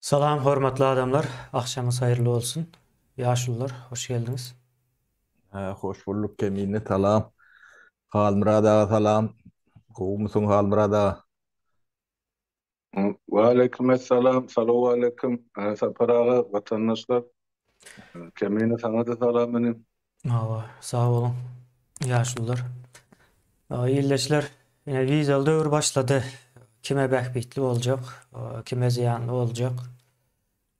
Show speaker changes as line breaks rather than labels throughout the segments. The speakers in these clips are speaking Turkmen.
Salam hormatly adamlar, agşamyňyz haýyrly bolsun. Ýaşulular, hoş geldiňiz.
Hoş bulduk Kemine, salam. Halmyrat aga salam. Gowumysyň Halmyrat aga?
Waleýkim essalam, salowaleýkim Sapar aga, watandaşlar. Kemine saňa-da salam inim.
Hawa, sag boluň, ýaşulular. Ildeşler, ine wizaly döwür başlady. Kime bähbitli boljak, kime zyýanly boljak.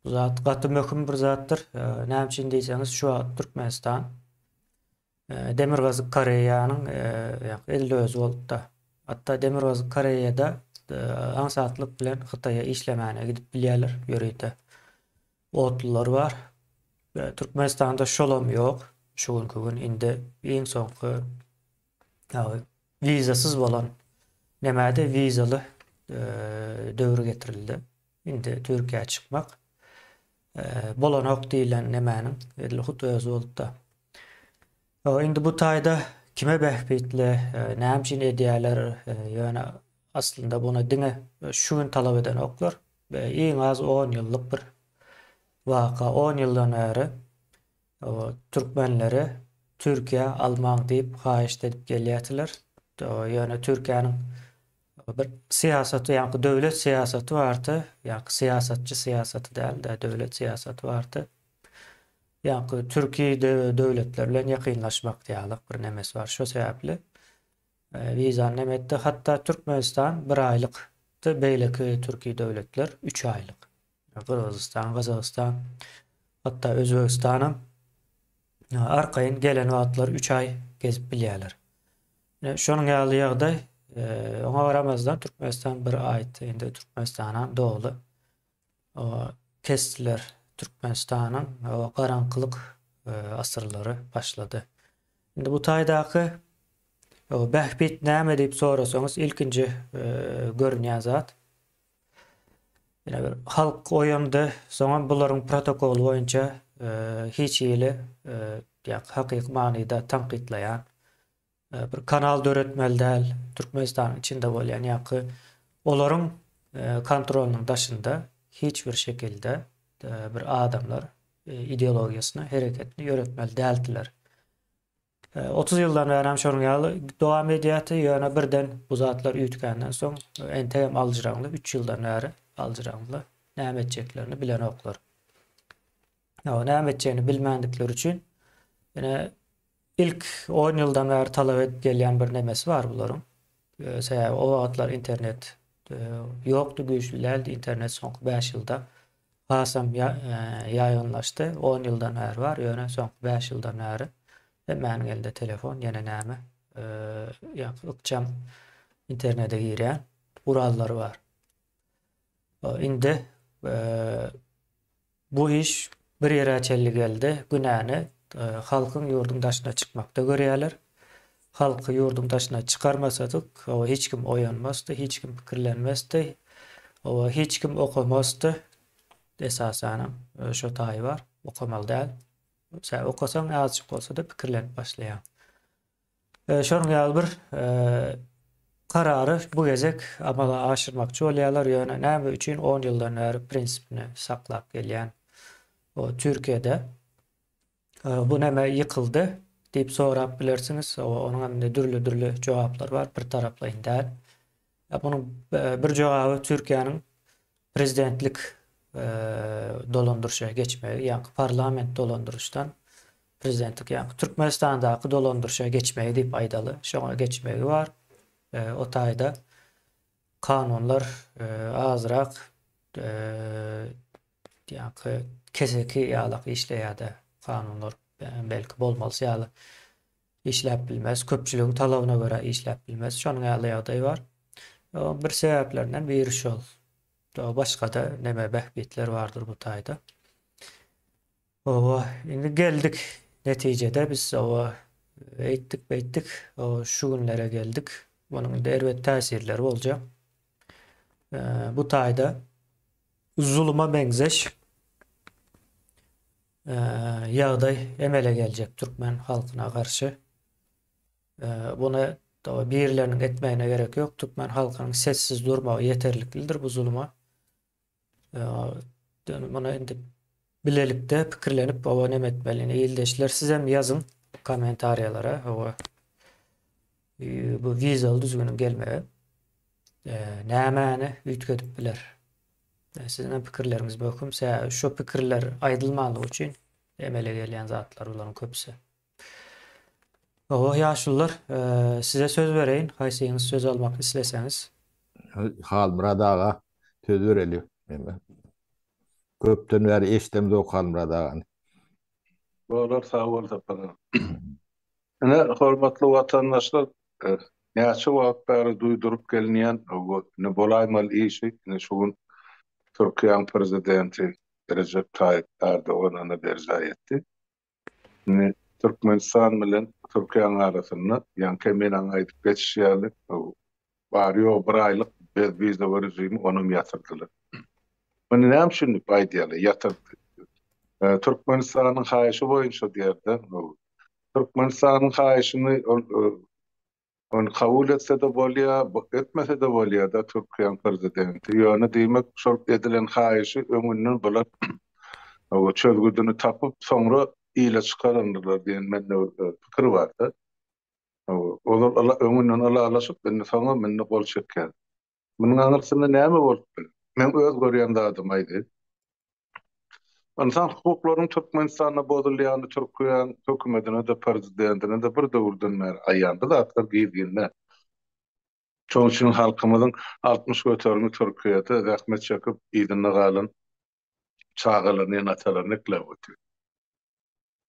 Bu zat gaty möhüm bir zatdyr. Näme üçin diýseňiz, şu wagt Türkmenistan Demirgazyk Koreýanyň edil özi bolupdy. Hatda Demirgazyk Koreýada aňsatlyk bilen Hytaýa işlemäne gidip bilýärler, ýörite otlular bar. Türkmenistanda şolam ýok. Şu günki gün indi iň soňky wizasyz bolan nemäde wizaly döwür getirildi. Indi Türkiýä çykmak bolanok diýlen nemäniň edil hut özi bolupdy. Indi bu taýda kime bähbitli, näme üçin edýärler, ýöne aslynda buny diňe şu gün talap edenoklar. Iň az on ýyllyk bir waka, on ýyldan bäri türkmenleri Türkiýä almaň diýip haýyşt edip gelýärdiler. Ýöne Türkiýäniň bir syýasaty, ýaňky döwlet syýasaty bardy, ýaňky syýasatçy syýasaty däl-de, döwlet syýasaty bardy. Ýaňky türki döwletler bilen ýakynlaşmak ýaly bir nemesi bar. Şo sebäpli wizany neme etdi. Hatda Türkmenistan bir aýlykdy, beýleki türki döwletler üç aýlyk. Gyrgyzystan, Gazagystan, hatda Özbegistanam arkaýyn gelen wagtlary üç aý gezip bilýärler. Şonuň ýaly ýagdaý, oňa garamazdan Türkmenistan bir aýtdy. Indi Türkmenistanam doly kesdiler. Türkmenistanyň garaňkylyk asyrlary başlady. Indi bu taýdaky bähbit näme diýip sorasaňyz, ilkinji görünýän zat ýene bir halk oýandy, soňam bularyň protokoly boýunça hiç hili hakyky manyda tankytlaýan bir kanal döretmeli däl, Türkmenistanyň içinde bolýan ýaňky olaryň kontrolynyň daşynda hiç bir şekilde bir adamlar ideologiýasyny, hereketini ýöretmeli däldiler. 30 ýyldan bärem şonuň ýaly dowam edýärdi, ýöne birden bu zatlar üýtgänden soň entegem aljyraňly, 3 ýyldan bäri aljyraňly, näme etjeklerini bilenoklar. Näme etjegini bilmändikleri üçin ine Ilk on ýyldan bäri talap edip gelýän bir nemesi bar bularyň. Sebäbi o wagtlar internet ýokdy, güýçli däldi. Internet soňky 5 ýylda hasam ýaýgynlaşdy. 10 ýyldan bäri bar, ýöne soňky 5 ýyldan bäri hemmäniň elinde telefon, ýene näme, ýa ykjam internete girýän gurallary bar. Indi Bu iş bir ýere çenli geldi, günäni halkyň ýurduň daşyna çykmakda görýärler. Halky ýurduň daşyna çykarmasadyk, hawa, hiç kim oýanmazdy, hiç kim pikirlenmezdi, hawa, hiç kim okamazdy. Esasanam şo taýy bar, okamaly däl. Sen okasaň azajyk bolsa-da pikirlenip başlaýaň. Şonuň ýaly bir karary bu gezek amala aşyrmakçy bolýarlar, ýöne näme üçin on ýyldan bäri prinsipini saklap gelýän o Türkiýede bu näme ýykyldy diýip sorap bilersiňiz. Onuň hem dürli-dürli jogaplary bar, bir taraplaýyn däl. Munuň bir jogaby Türkiýäniň prezidentlik dolandyryşa geçmegi, ýagny parlament dolandyryşdan prezidentlik, ýagny Türkmenistandaky dolandyryşa geçmegi diýip aýdaly, şoňa geçmegi bar. O taýda kanunlar azrak ýagny keseki ýalak işleýär-de, kanunlar belki bolmalysy ýaly işläp bilmez, köpçüligiň talabyna görä işläp bilmez. Şonuň ýaly ýagdaý bar. Bir sebäplerinden biri şol. Başga-da neme bähbitler bardyr bu taýda. Owa, indi geldik netijede biz owa eýtdik beýtdik, şu günlere geldik. Munuň indi erbet täsirleri boljak. Bu taýda zuluma meňzeş ýagdaý emele geljek türkmen halkyna garşy. Buny birileriniň etmegine gerek ýok. Türkmen halkynyň sessiz durmagy ýeterliklidir bu zuluma. Muny indi bilelikde pikirlenip oba neme etmeli. Indi ildeşler sizem ýazyň kommentariýalara oba bu wizaly düzgüniň gelmegi nämäni üýtgedip biler? Siziň hem pikirleriňiz möhüm. Sebäbi şu pikirler aýdylmanlygy üçin emele gelýän zatlar bularyň köpüsi. Oba ýaşulular, size söz bereýin, haýsyňyz söz almak isleseňiz.
Halmyrat aga söz bereli. Köpden bäri eşdemzok Halmyrat agany.
Bolar sag bol Sapar aga. Ine hormatly watandaşlar näçe wagt bäri duýduryp gelinýän bu ine bolaýmaly işi ine şu gün Türkiýäň prezidenti Rejep Taýyp Ärdogan ine berjaý etdi. Indi Türkmenistan bilen Türkiýäň arasynda ýaňky Eminanyň aýdyp geçişi ýaly bary-ýogy bir aýlyk bezwizowy režimi onam ýatyrdylar. Muny näme üçin diýip aýdýarlar ýatyrdy. Türkmenistanyň haýyşy boýunça diýerler. Türkmenistanyň haýyşyny ol Ony kabul etse-de bolýar, etmese-de bolýar-da Türkiýäň prezidenti. Ýöne diýmek, şol edilen haýyşy öňünden bular çözgüdini tapyp, soňra ile çykarandyrlar diýen mende bir pikir bar-da. Ozal öňünden ylalaşyp, indi soňam indi gol çekýär. Munuň aňyrsynda näme bolup biler? Meň öz görýän zadymy aýdaýyn. Ynsan hukuklarynyň Türkmenistanda bozulýany Türkiýäň hökümetine-de, prezidentine-de bir döwürden bäri aýan. Bu zatlar gizlin däl. Şonuň üçin halkymyzyň 60 göterimi Türkiýede zähmet çekip, yzynda galan çagalaryny, ene-atalaryny ekläp otyr.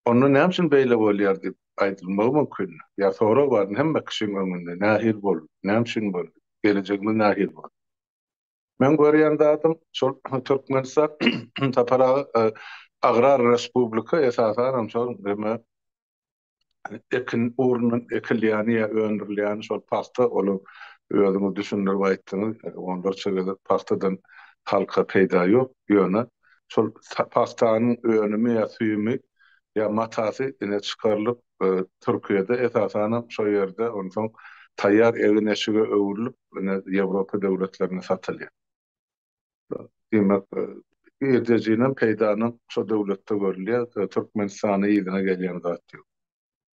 Onda näme üçin beýle bolýar diýip aýdylmagy mümkin. Ýa sorag bar hemme kişiň öňünde, nähili boldy, näme üçin boldy, gelejegimiz nähili bolar? Meň görýän zadym şol Türkmenistan Sapar aga agrar respublika esasanam şol neme ekin ugrundan ekilýäni ýa öndürilýäni şol pagta ol özüňiz düşündirip aýtdyňyz onlarça gezek pagtadan halka peýda ýok ýöne şol pagtanyň önümi ýa süýümi ýa matasy ine çykarylyp Türkiýede esasanam şo ýerde onsoň taýýar egin-eşige öwrülip ine Ýewropa döwletlerine satylýar. Diýmek girdejinem peýdanam şo döwletde görülýär Türkmenistana yzyna gelýän zat ýok.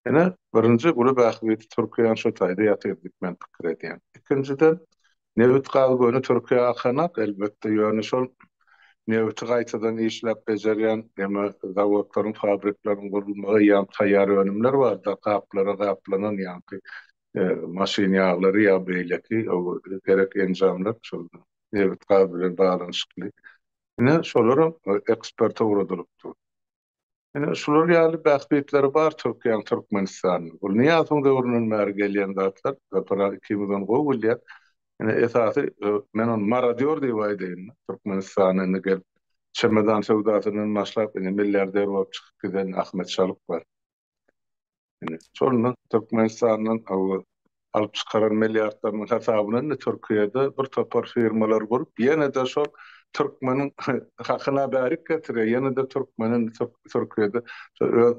Ine, birinji uly bähbidi Türkiýäniň şo taýda ýatyr diýip men pikir edýän. Ikinjiden, nebit-gaz göni Türkiýä akanak, elbetde, ýöne şol nebiti gaýtadan işläp bejerýän eme zawodlaryň, fabrikleriň gurulmagy, ýa taýýar önümler bar-da, gaplara gaplanan ýaňky maşyn ýaglary ýa beýleki gerek enjamlar şol nebit-gaz bilen baglanyşykly. Ine, şolaram eksporta ugradylyp dur. Ine, şular ýaly bähbitleri bar Türkiýäniň Türkmenistanda. Bul Nyýazowyň döwründen bäri gelýän zatlar. Sapar aga ikimiz ony gowy bilýäs. Ine, esasy men ony marodýor diýip aýdaýyn. Türkmenistana indi gelip, çemedan söwdasyndan başlap, ine, milliarder bolup çykyp giden Ahmet Çalyk bar. Ine, şonda Türkmenistandan alyp çykaran milliardlarynyň hasabyna indi Türkiýede bir topar firmalar gurup, ýene-de şol türkmeniň hakyna bärik getirýär, ýene-de türkmeni indi Türkiýede şol öz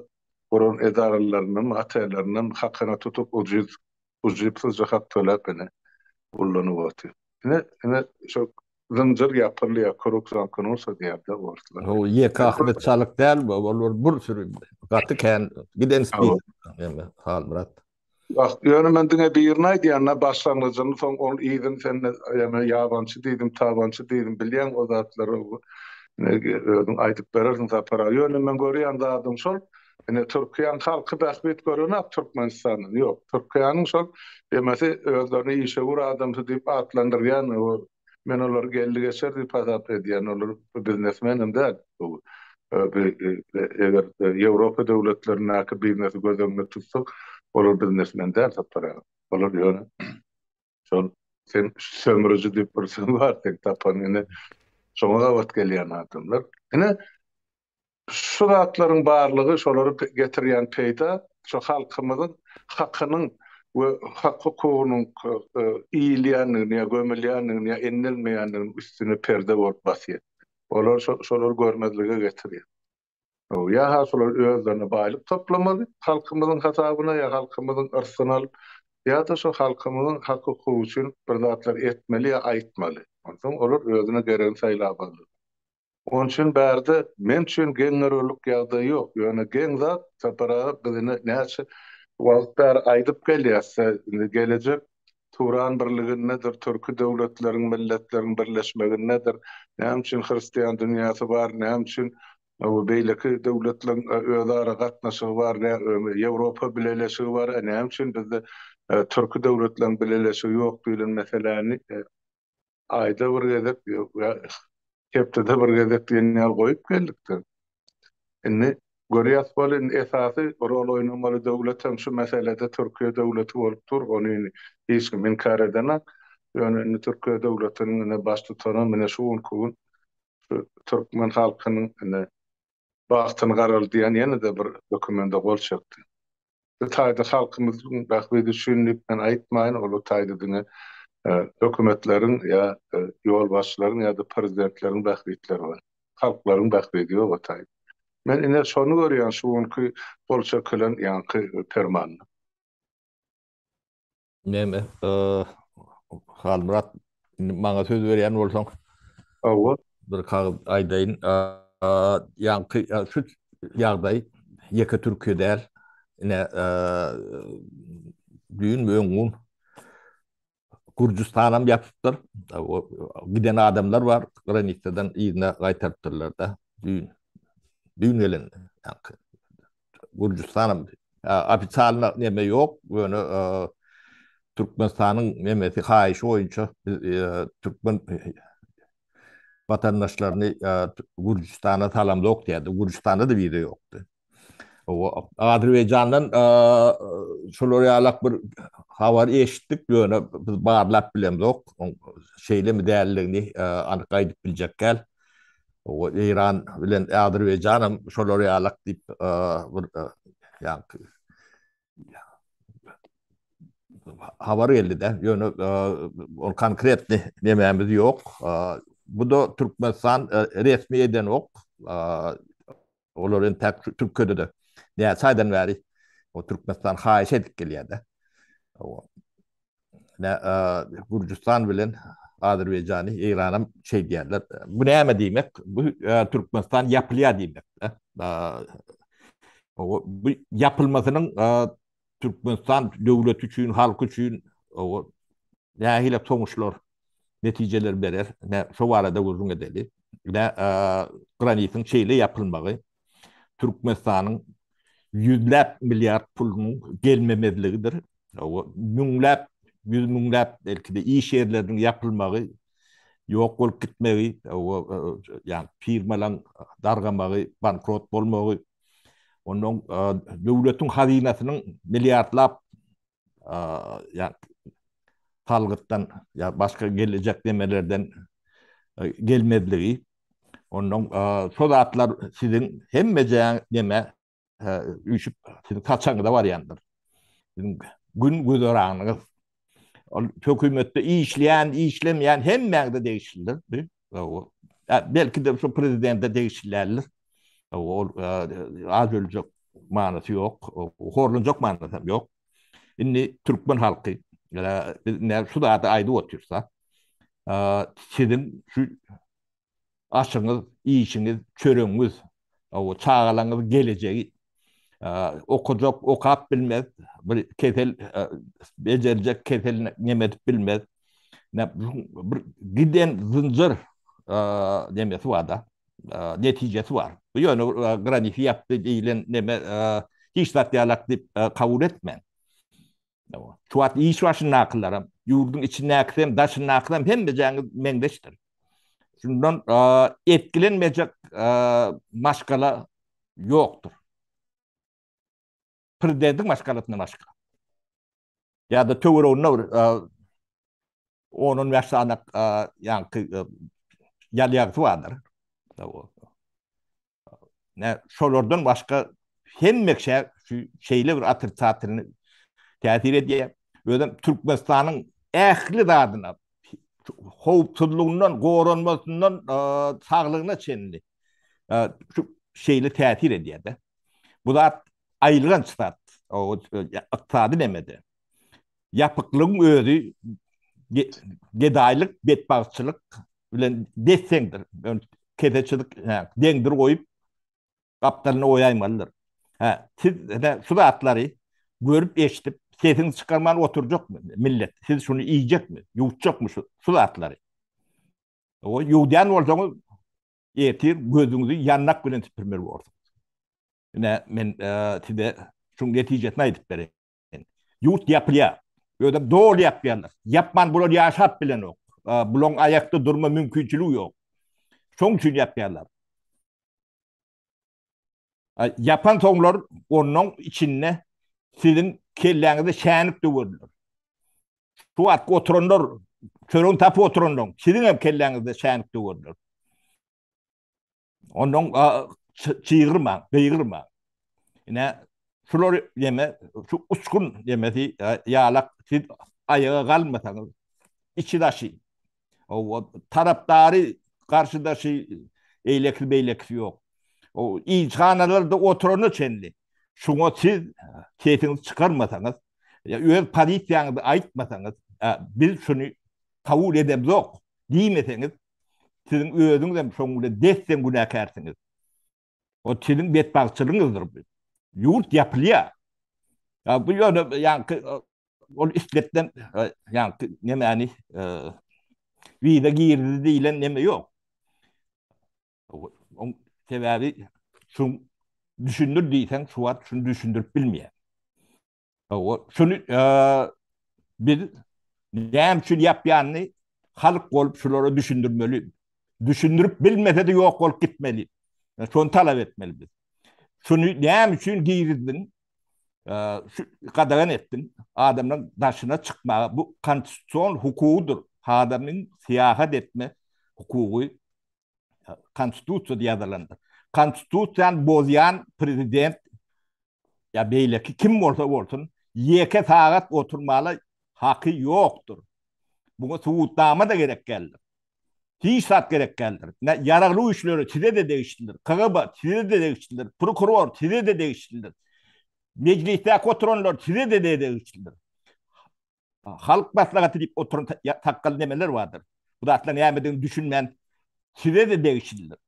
guran edaralaryndan, otellerinden hakyna tutup ujyz, ujypsyzja hak töläp ine ullanyp otyr. Ine, ine şol zynjyr ýapylýar, krug zamknulsa diýýär-de orslar.
O ýeke Ahmet Çalyk däl bu, olar bir sürü gaty kän giden spisok Halmyrat.
Wah, ýöne men diňe birini aýdýan-da, başlangyjyny, soň ol yzyny sen ýa ýabançy diýdim, tabançy diýdim, bilýäň o zatlary, özüň aýdyp berersiň Sapar aga. Ýöne men görýän zadym şol, ine Türkiýäň halky bähbit görenak Türkmenistandan, ýok. Türkiýäniň şol demesi özlerini işewür adamsy diýip atlandyrýan, men olary geldi-geçer diýip hasap edýän, olar biznesmenem däl. Eger Ýewropa döwletlerindäki biznesi göz öňünde tutsak, olar biznesmen däl Sapar aga. Olar ýöne şol sen sömüriji diýip bir söz bar, sen tapan ine şoňa gabat gelýän adamlar. Ine Şu zatlaryň barlygy, şolary getirýän peýda şu halkymyzyň hakynyň we hak-hukugynyň iýilýändigini ýa gömülýändigini ýa ennelmeýändiginiň üstüne perde bolup basýar. Olar şolary görmezlige getirýär. Ýa-ha şolar özlerine baýlyk toplamaly halkymyzyň hasabyna ýa halkymyzyň yrsgyny alyp, ýa-da şo halkymyzyň hak-hukugy üçin bir zatlar etmeli ýa aýtmaly. Onsoň olar özüne geregini saýlap aldylar. Onuň üçin bärde men üçin geň görerlik ýagdaý ýok. Ýöne geň zat Sapar aga biz ine näçe wagt bäri aýdyp gelýäs, indi gelejek Turan birligindedir, türki döwletleriň, milletleriň birleşmegindedir. Näme üçin hristian dünýäsi bar, näme üçin beýleki döwletleriň özara gatnaşygy bar, Ýewropa bileleşigi bar, näme üçin bizde türki döwletleriň bileleşigi ýok diýlen meseläni aýda bir gezek ýa hepdede bir gezek diýen ýaly goýup geldik-de. Indi görýäs welin esasy rol oýnamaly döwlet hem şu meselede Türkiýe döwleti bolup dur, ony indi hiç kim inkar edenak. Ýöne indi Türkiýe döwletiniň ine baştutanam ine şu günki gün şu türkmen halkynyň ine bagtyny garaldýan ýene-de bir dokumende gol çekdi. Bu taýda halkymyzyň bähbidi üçin diýip men aýtmaýyn, ol bu taýda diňe hökümetleriň ýa ýolbaşçylaryň ýa-da prezidentleriň bähbitleri bar. Halklaryň bähbidi ýok o taýda. Men ine şony görýän şu günki gol çekilen ýaňky permanda.
Neme, Halmyrat, indi maňa söz berýän bolsaň.
Hawa.
Bir kagyz aýdaýyn. Ýaňky şu ýagdaý ýeke Türkiýe däl. Ine, düýn we öňňun Gürjüstanam ýapypdyr. Giden adamlar bar, granisadan yzyna gaýtarypdyrlar-da. Düýn. Düýn gelen ýaňky. Gürjüstanam ofitsialny neme ýok, ýöne Türkmenistanyň nemesi haýyşy boýunça biz türkmen watandaşlaryny Gürjüstana salamzok diýýärdi. Gürjüstanda-da wiza ýokdy. Azerbaýjandan şolar ýalak bir habar eşitdik, ýöne biz barlap bilemzok. Şeýlemi däldigini anyk aýdyp biljek däl. Eýran bilen Azerbaýjan hem şolar ýalak diýip bir ýaňky habar geldi-de. Ýöne ol konkretny nemämiz ýok. Bu-da Türkmenistan resmi edenok. Olar entäk Türkiýede-de näçe aýdan bäri o Türkmenistan haýyş edip gelýär-de. Gürjüstan bilen Azerbaýjany, Eýranam şeý diýýärler. Bu näme diýmek? Bu Türkmenistan ýapylýar diýmek. Bu ýapylmasynyň Türkmenistan döwleti üçin, halky üçin nähili soňuçlar, netijeler berer? Şo barada gürrüň edeli. Granitiň şeýle ýapylmagy Türkmenistanyň ýüzläp milliard pulunyň gelmemezligidir. Müňläp, ýüz müňläp belki-de iş ýerleriniň ýapylmagy, ýok bolup gitmegi, ýagny firmalaryň dargamagy, bankrot bolmagy, ondan döwletiň hazynasynyň milliardlap ýagny salgytdan ýa başga gelejek nemelerden gelmezligi, ondan şo zatlar siziň hemmejäň neme üýşüp siziň saçagyňyza barýandyr. Siziň gün güzeranyňyz. Ol hökümetde işleýän, işlemeýän hemmäňize degişlidir. Belki-de şu prezidente degişli däldir. Ol az öljek manysy ýok, horlanjak manysy hem ýok. Indi türkmen halky biz näme şu zady aýdyp otyrsa, siziň şu aşyňyz, işiňiz, çöregiňiz, çagalaryňyz gelejegi okajak, okap bilmez, bir kesel bejerjek keselini neme edip bilmez. Bir giden zynjyr nemesi bar-da, netijesi bar. Bu ýöne graniti ýapdy diýlen neme hiç zat ýalak diýip kabul etmäň. Şu wagt iş başyndakylaram, ýurduň içindäkisem, daşyndakysam hemmejäňiz meňzeşdir. Şundan etkilenmejek maşgala ýokdur. Prezidentiň maşgalasyndan başga. Ýa-da töwereginde bir on-on bäş sany ýaňky ýalýagysy bardyr. Nä şolardan başga hemme kişä şu şeýle bir otricatelny täsir edýär. Özem Türkmenistanyň ähli zadyna howpsuzlygyndan, goranmasyndan saglygyna çenli şu şeýle täsir edýär-de. Bu zat aýylganç zat. Ykdysady nemede. Ýapyklygyň özi gedaýlyk, betbagtçylyk bilen des-deňdir. kese çyzyk deňdir goýup gapdalyna goýaýmalydyr. Hä, siz ine şu zatlary görüp eşidip sesiňizi çykarman oturjakmy millet? Siz şuny iýjekmi? Ýuwutjakmy şu şu zatlary? O ýuwdýan bolsaňyz ertir gözüňizi ýandak bilen süpürmeli borsuňyz. Ine men size şuň netijesini aýdyp bereýin. Ýurt ýapylýar. Özem doly ýapýarlar. Ýapman bular ýaşap bilenok. Bulaň aýakda durma mümkinçiligi ýok. Şoň üçin ýapýarlar. Ýapan soňlar onnoň içinde siziň kelläňize şänik döwerler. Şu wagt oturanlar, çöregini tapyp oturanlaryň siziň hem kelläňizde şänik döwerler. Ondan çygyrmaň, gygyrmaň. Ine, şular ýeme, şu uçgun ýemesi ýalak siz aýaga galmasaňyz, içi daşy, o tarapdary, garşydaşy, eýlekisi beýlekisi ýok. O ilçihanalarda oturana çenli şuňa siz sesiňizi çykarmasaňyz, öz pozisiýaňyzy aýtmasaňyz, biz şuny kabul edemzok diýmeseňiz, Siziň özüňiz hem şoň bilen des-deň günäkärsiňiz. O siziň betbagtçylygyňyzdyr bu. Ýurt ýapylýar. Ýa bu ýöne ýaňky ol isletden ýaňky nemäni wiza girdi diýlen neme ýok. Oň sebäbi şu düşündir diýseň şu wagt şuny düşündirip bilmeýär. Şuny biz näme üçin ýapýanyny halk bolup şulara düşündirmeli. Düşündirip bilmese-de ýok bolup gitmeli. Şony talap etmeli biz. Şuny näme üçin girizdiň? Şu gadagan etdiň. Adamlaryň daşyna çykmaga bu konstitusion hukugydyr. Adamyň syýahat etme hukugy Konstitusiýada ýazylandyr. Konstitusiýany bozýan prezident ýa beýleki kim bolsa bolsun, ýeke sagat oturmaly haky ýokdur. Buňa subutnama-da gerek däldir. Hiç zat gerek däldir. Ine, ýaragly güýçleri size-de degişlidir, KGB size-de degişlidir, prokuror size-de degişlidir. Mejlisdäki oturanlar size-de degişlidir. Halk maslahaty diýip oturan sakgal nemeler bardyr. Bu zatlaryň nämedigini düşünmän size-de degişlidir.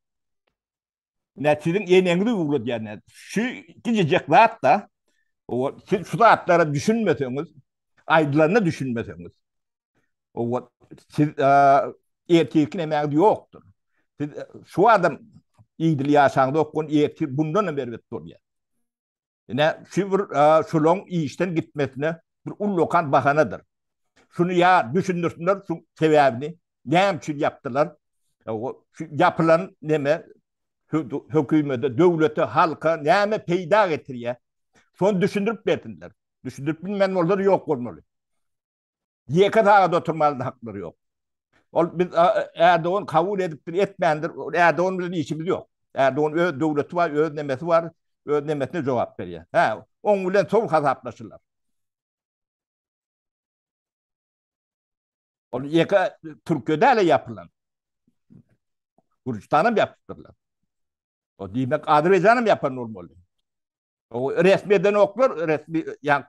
Nä siziň eneňizi ugradýar nä. Şu kiçijek zat-da, o siz şu zatlara düşünmeseňiz, aýdylanyna düşünmeseňiz, o siz ertirki nemäňiz ýokdur. Siz şu adam idil ýaşaňyzok, ertir bundan hem erbet bolýar. Ine, şu bir şulaň işden gitmesine bir ullakan bahanadyr. Şuny ýa düşündirsinler şu sebäbini, näme üçin ýapdylar? Şu ýapylan neme hökümete, döwlete, halka näme peýda getirýär? Şony düşündirip bersinler. Düşündirip bilmän bolsa ýok bolmaly. Ýeke sagat oturmaly haklary ýok. Ol biz Erdogan kabul edipdir, etmändir. Erdogan bilen işimiz ýok. Erdogan öz döwleti bar, öz nemesi bar, öz nemesine jogap berýär. Hä, oň bilen soň hasaplaşyrlar. Ol ýeke Türkiýe däl ýapylan. Gürjüstanam ýapypdyrlar. O diýmek Azerbaýjanam ýapan bolmaly. O resmi edenoklar, resmi ýa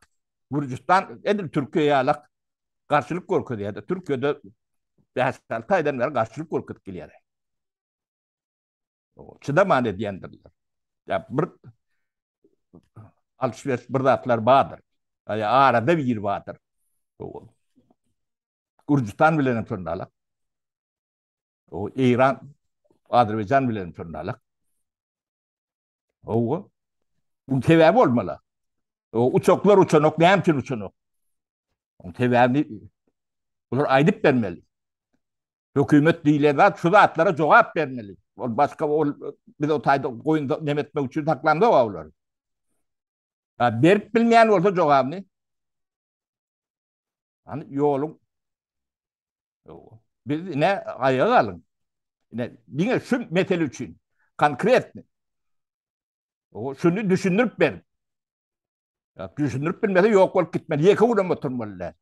Gürjüstan edil Türkiýe ýalak garşylyk görkezýär. Türkiýede 5-6 aýdan bäri garşylyk görkezip gelýär. Çydaman edýändirler. Ýa bir alyş-beriş bir zatlar bardyr. Ýa arada bir bardyr. Gürjüstan bilen hem şonda alak. O Eýran, Azerbaýjan bilen hem şonda alak. Hawa. Buň sebäbi bolmaly. O uçaklar uçanok, näme üçin uçanok? Oň sebäbini bular aýdyp bermeli. Hökümet diýlen zat şu zatlara jogap bermeli. Ol başga ol biz o taýda goýun neme etmek üçin saklamzok olary. Ha, berip bilmeýän bolsa jogabyny Hani ýoluň biz ne aýaga galyň. Ine diňe şu mesele üçin konkretny. O şuny düşündirip ber. Ya düşündirip bilmese ýok bolup gitmeli. Ýeke günem oturmaly däl.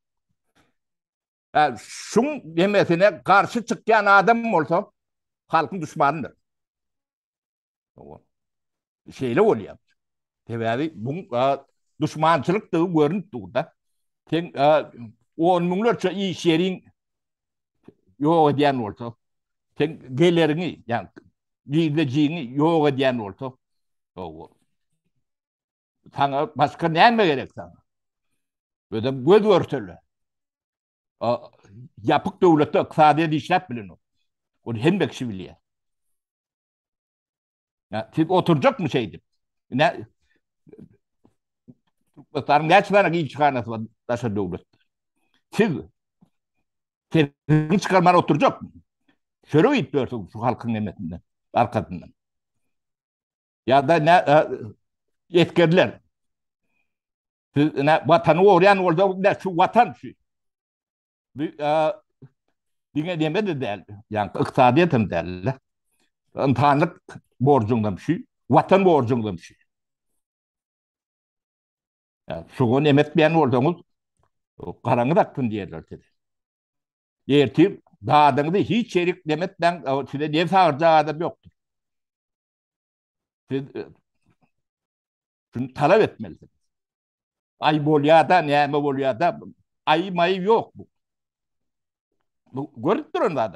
Ya şuň demesine garşy çykýan adam bolsa halkyň duşmanydyr. Şeýle bolýar. Sebäbi bu duşmançylykdygy görünip dur-da. Sen on müňlerçe iş ýeriň ýok edýän bolsa, sen geleriňi, ýa. Girdejiňi ýok edýän bolsa, saňa başga näme gerek saňa? Özem göz görtele. Ýapyk döwletde ykdysadyýet işläp bilenok. Ony hemme kişi bilýär. Ya, siz oturjakmy şeýdip? Ne Türkmenistanyň näçe sany ilçihanasy bar daşary döwletde? Siz sesini çykarman oturjakmy? Çörek iýip ýörsüň şu halkyň nemesinden, arkasyndan. Ýa-da ne esgerler. Siz ne watany goraýan bolsa, ne şu watan şu. Bu diňe neme-de däl, ýagny ykdysadyýet hem däl. Ynsanlyk borjuňdam şu, watan borjuňdam şu. Şuňa neme etmeýän bolsaňyz, garaňyz aksyn diýerler size. Ertir dadyňyzy hiç ýerik neme etmäň, size nebs agyrjak adam ýokdur. Siz şuny talap etmelisiniz. Aý bolýada, näme bolýada, aý maý ýok bu. Bu görüp duran zat.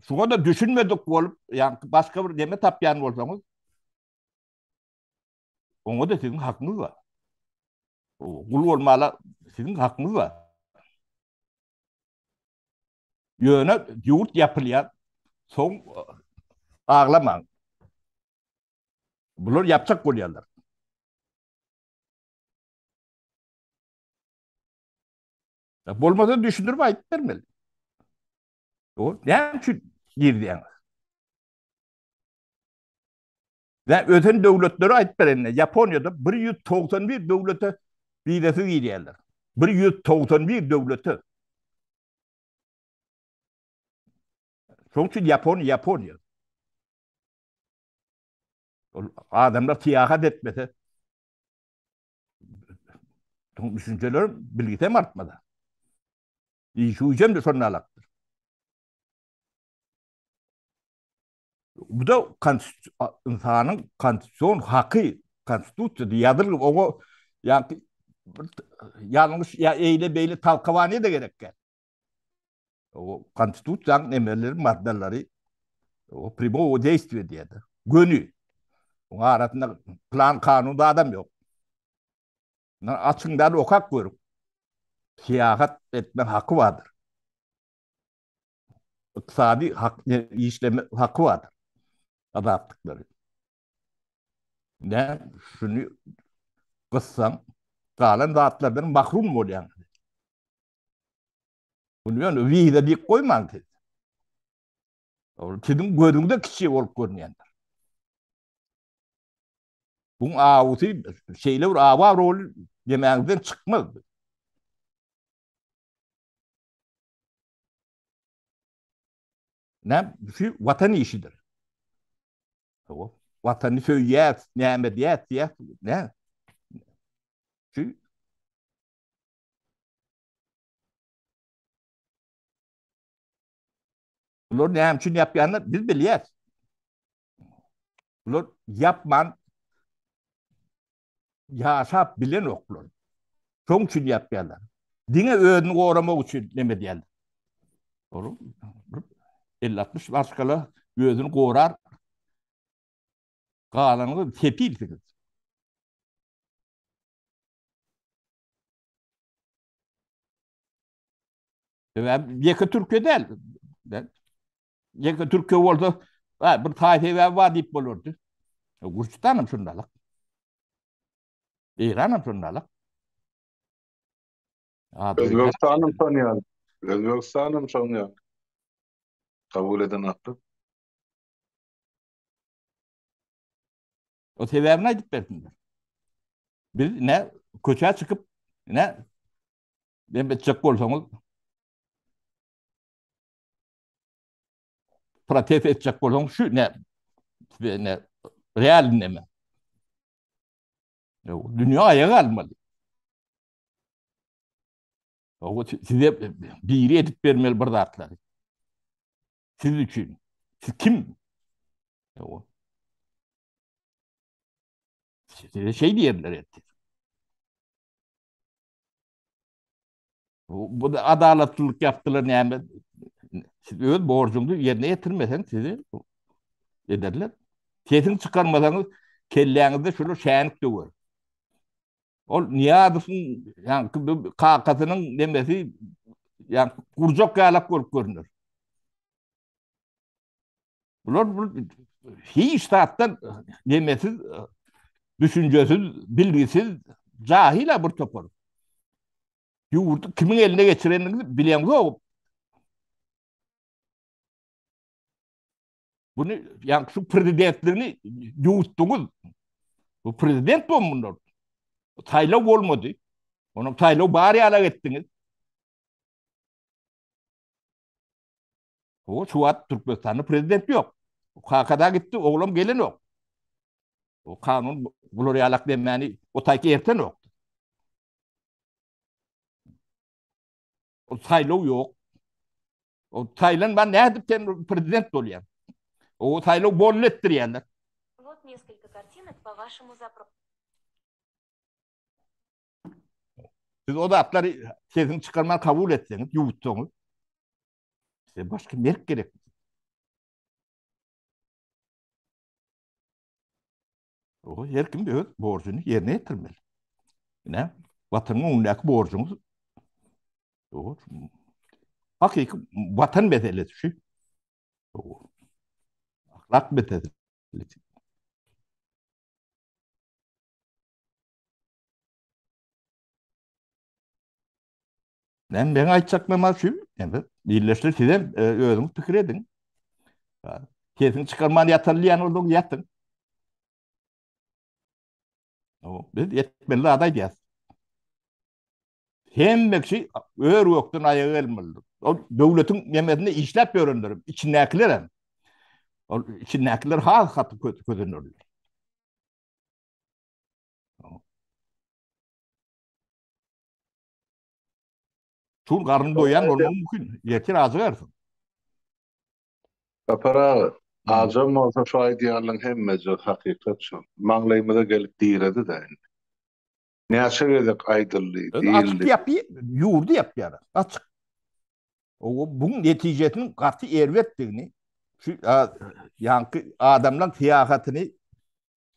Şuňa da düşünmedik bolup, ýa başga bir neme tapýan bolsaňyz, oňa da siziň hakyňyz bar. Gul bolmala siziň hakyňyz bar. Ýöne ýurt ýapylýar, soň aglamaň. Bular ýapjak bolýarlar. Bolmasa düşündirip aýdyp bermeli. O näme üçin girýäňiz? Ve ösen döwletleri aýdyp berende, Ýaponiýada 191 döwlete wizasiz girýärler. 191 döwlete. Şonuň üçin Ýaponiýa Ýaponiýa. Ol adamlar syýahat etmese, düşünjeler bilgisem artmaz. Işi güýjem de şonda alakdyr. Bu da ynsanyň konstitusion haky, konstitusiýada ýazylgy, oňa ýa ýalňyş ýa eýle-beýle talkawaniýa da gerek däl. O konstitusiýanyň emelleri, maddalary o primowo deýstwiýe diýýär. Göni. Oň arasynda plan kanun zadam ýok. Açyňdan okap görüň. Syýahat etme haky bardyr. Ykdysady hak, işleme haky bardyr. Azatlyklary. Ne şuny gyssaň, galan zatlardan mahrum bolýaň. Bunu ýöne wiza diýip goýmaň siz. Ol siziň gözüňde kiçi bolup görünýändir. Buň awusy şeýle bir awa rol demäňizden çykmaz. Näme? Şu watan işidir. Hawa. Watany söýýäs, näme diýäs, diýäs, näme? Şu Bular näme üçin ýapýanlar biz bilýäs. Bular ýapman ýaşap bilenoklar. Şoň üçin ýapýarlar. Diňe özüni goramak üçin neme edýärler. Olar 50-60 maşgala özüni gorar. Galanyňyz sepilsiňiz. Sebäbi ýeke Türkiýe däl. Ýeke Türkiýe bolsa, ha, bir taý sebäbi bar diýip bolardy. Gürjüstan hem şundalyk. Eýran hem şundalyk.
Özbegistan hem şon ýaly. Özbegistan hem şon ýaly. Kabul eden akly.
O sebäbini aýdyp bersinler. Biz ne köçä çykyp ne dem etjek bolsaňyz protest etjek bolsaňyz şu ne ne real neme. Dünýä aýaga galmaly. O size biri edip bermeli bir zatlary. Siz üçin. Siz kim? O. Size şey diýerler ertir. Bu, bu da adalatlylyk yapdylar näme? Siz öz borjuňyzy ýerine ýetirmeseň sizi ederler. Sesiňi çykarmasaňyz kelläňizde şular şänik döwer. Ol Nyýazowyň ýaňky kakasynyň nemesi ýaňky gurjak ýalak bolup görüner. Bular bu hiç zatdan nemesiz, düşünjesiz, bilgisiz jahila bir topar. Ýurdy kimiň eline geçirenini bileňzok. Bunu ýa şu prezidentligini ýuwutdyňyz. Bu prezident bolmy bunlar? Saýlaw bolmady. Onuň saýlaw bar ýalak etdiňiz. O şu wagt Türkmenistanda prezident ýok. Kakada gitdi, oglam gelenok. O kanun bular ýalak demmäni o taýky ertenok. O saýlaw ýok. O saýlanman nädip sen prezident bolýaň? O saýlaw bolly etdirýärler.
Вот несколько картинок по вашему запросу.
Siz o zatlary sesiňi çykarman kabul etseňiz, ýuwutsaňyz, size başga merk gerek. O her kim öz borjuny ýerine ýetirmeli. Ine, watanyň öňündäki borjuňyz o hakyky watan meselesi şu. Ahlak meselesi. Men meň aýtjaklarym şu. Indi birleşdir siz hem e, özüňiz pikir ediň. Sesini çykarman ýataly diýen bolsaň ýatyň. O, biz etmeli zat aýdýas. Hemme kişi ör gökden aýaga gelmelidir. Ol döwletiň nemesinde işläp ýörenler, içindäkiler hem. Ol içindäkiler has gaty kösenirler. Şul garnyň doýan bolmagy mümkin. Ertir ajygarsyň.
Sapar aga, ajam bolsa şu aýdýanlaň hemmesi hakykat şol. Maňlaýymyza gelip diredi-dä indi. Näçe gezek aýdyldy, diýildi.
Açyk ýapy, ýurdy ýapýar. Açyk. O buň netijesiniň gaty erbetdigini şu ýaňky adamlaň syýahatyny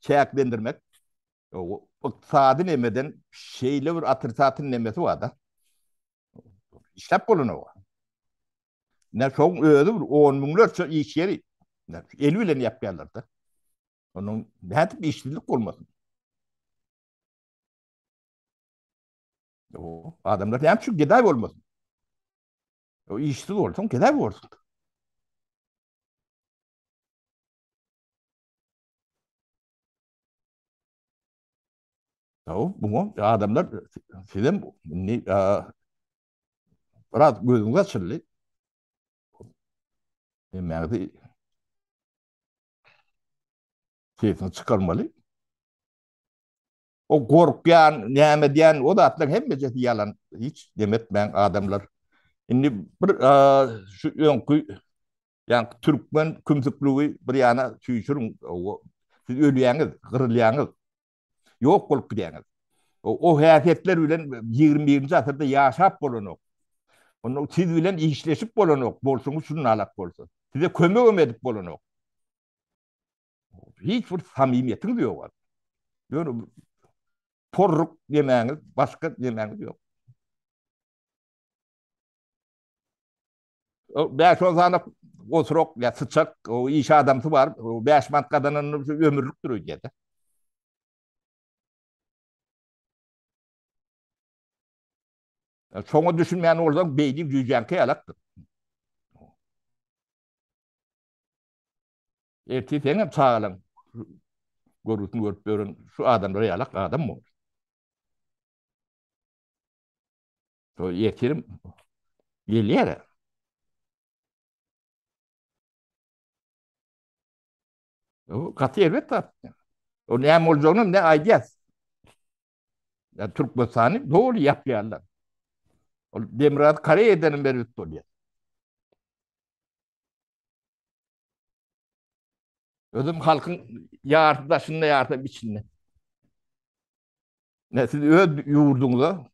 çäklendirmek ykdysady nemeden şeýle bir otrisatel nemesi bar-da. Işläp bolanok. Ne şoň özi bir on müňlerçe iş ýeri eli bilen ýapýarlar-da. Onuň nädip işsizlik bolmasyn? O adamlar näme üçin gedaý bolmasyn? O işsiz bolsaň gedaý borsuň. Ýa buňa adamlar sizem indi biraz gözüňiz açyldy. Hemmäňizi sesini çykarmaly. O gorkýan, näme edýän, o zatlaryň hemmejesi ýalan. Hiç demetmäň adamlar. Indi bir şu öňki Ýaňky türkmen kümsükligi bir ýana süýşüriň. Siz ölýäňiz, gyrylýaňyz. Ýok bolup gidýäňiz. O häsiýetler bilen 21-nji asyrda ýaşap bolanok. Onda siz bilen işleşip bolanok, bolşuňyz şunalak bolsa. Size kömegem edip bolanok. Hiç bir samimiýetiňiz ýok. Ýöne porruk ýemäňiz, başga ýemäňiz ýok. 5-10 sany oturak ýa syçak, o iş adamsy bar, 5 manat gazananyny ömürlikdir öýdýär-de. Şoňa düşünmeýän bolsaň, beýniň jüýjäňki ýalakdyr. Ertir seň hem çagalaň görgüsini görüp ýören şu adamlar ýalak adam bor. Şo ertirim gelýär. O gaty erbet zat. O näme boljagyny ne aýdýas. Ya Türkmenistany doly ýapýarlar. Ol Demirgazyk Koreýa edenim erbet bolýar. Özüm halkyň ýarysy daşynda, ýarysy içinde. Ne siz öz ýurduňyza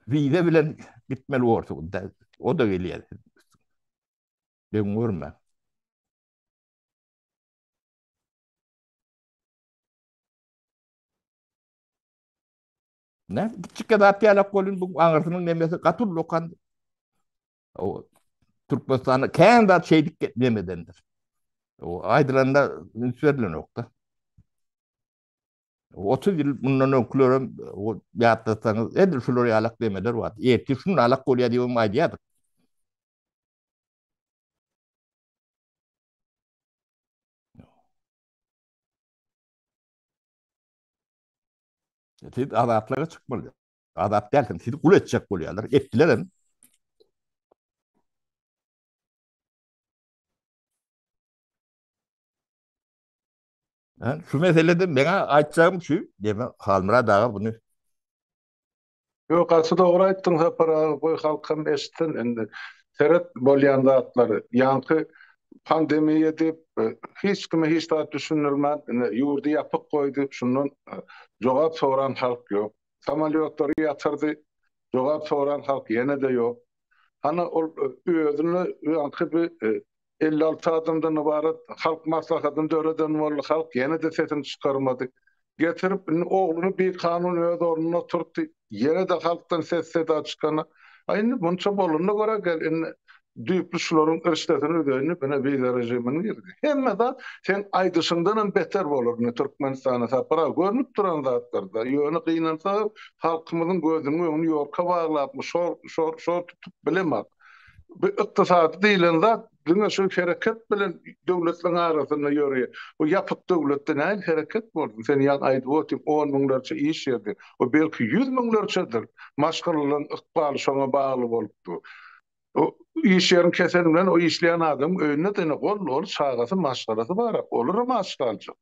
wiza bilen gitmeli borsuňyz. O da gelýär. Geň görme. Ne? Kiçijik zat ýalak bolun bu aňyrsynyň nemesi gaty ullakan. O Türkmenistanda kän zat şeýdip nemedendir. O aýdylanda üns berlenokda. 30 ýyl mundan öňkülerem ýatlasaňyz edil şular ýalak demeler bar. Ertir şunalak alak bolýar diýip aýdýardyk. Siz azatlyga çykmaly. Azat dälsiň, sizi gul etjek bolýarlar. Etdiler hem. Şu meselede meňe aýtjagym şu, diýme Halmyrat aga bunu
Ýok, gaty dogry aýtdyň Sapar aga, goý halkam eşitsin indi. Seret bolýan zatlary. Ýaňky pandemiýa diýip, hiç kime hiç zat düşündirmän, ine ýurdy ýapyk goýdy, şundan jogap soran halk ýok. Samolýotlary ýatyrdy, jogap soran halk ýene-de ýok. Hany ol özüne ýaňky bir 56 adamdan ybarat halk maslahatyny döreden boldy, halk ýene-de sesini çykarmady. Getirip indi ogluny bikanun öz ornuna oturtdy, ýene-de halkdan ses-seda çykana. A indi munça bolanyna görä gel indi düýpli şularyň rişdesini üzeýin diýip ine wiza režimini girdi. Hemme zat seň aýdyşyňdanam beter bolar indi Türkmenistana Sapar aga görnüp duran zatlar-da. Ýöne gynansagam halkymyzyň gözüniň öňüni ýorka baglapmy şor şor şor tutup bilemak. Bu ykdysady diýlen zat diňe şu hereket bilen döwletleriň arasynda ýöreýär. Bu ýapyk döwletde nähili hereket bolsun? Sen ýaňy aýdyp otyň, on müňlerçe iş ýeri. O belki ýüz müňlerçedir. Maşgalalaryň ykbaly şoňa bagly bolup dur. O iş ýerini keseni bilen o işleýän adamyň öýünde-de ine gol doly çagasy, maşgalasy bar. Olaram aç galjak.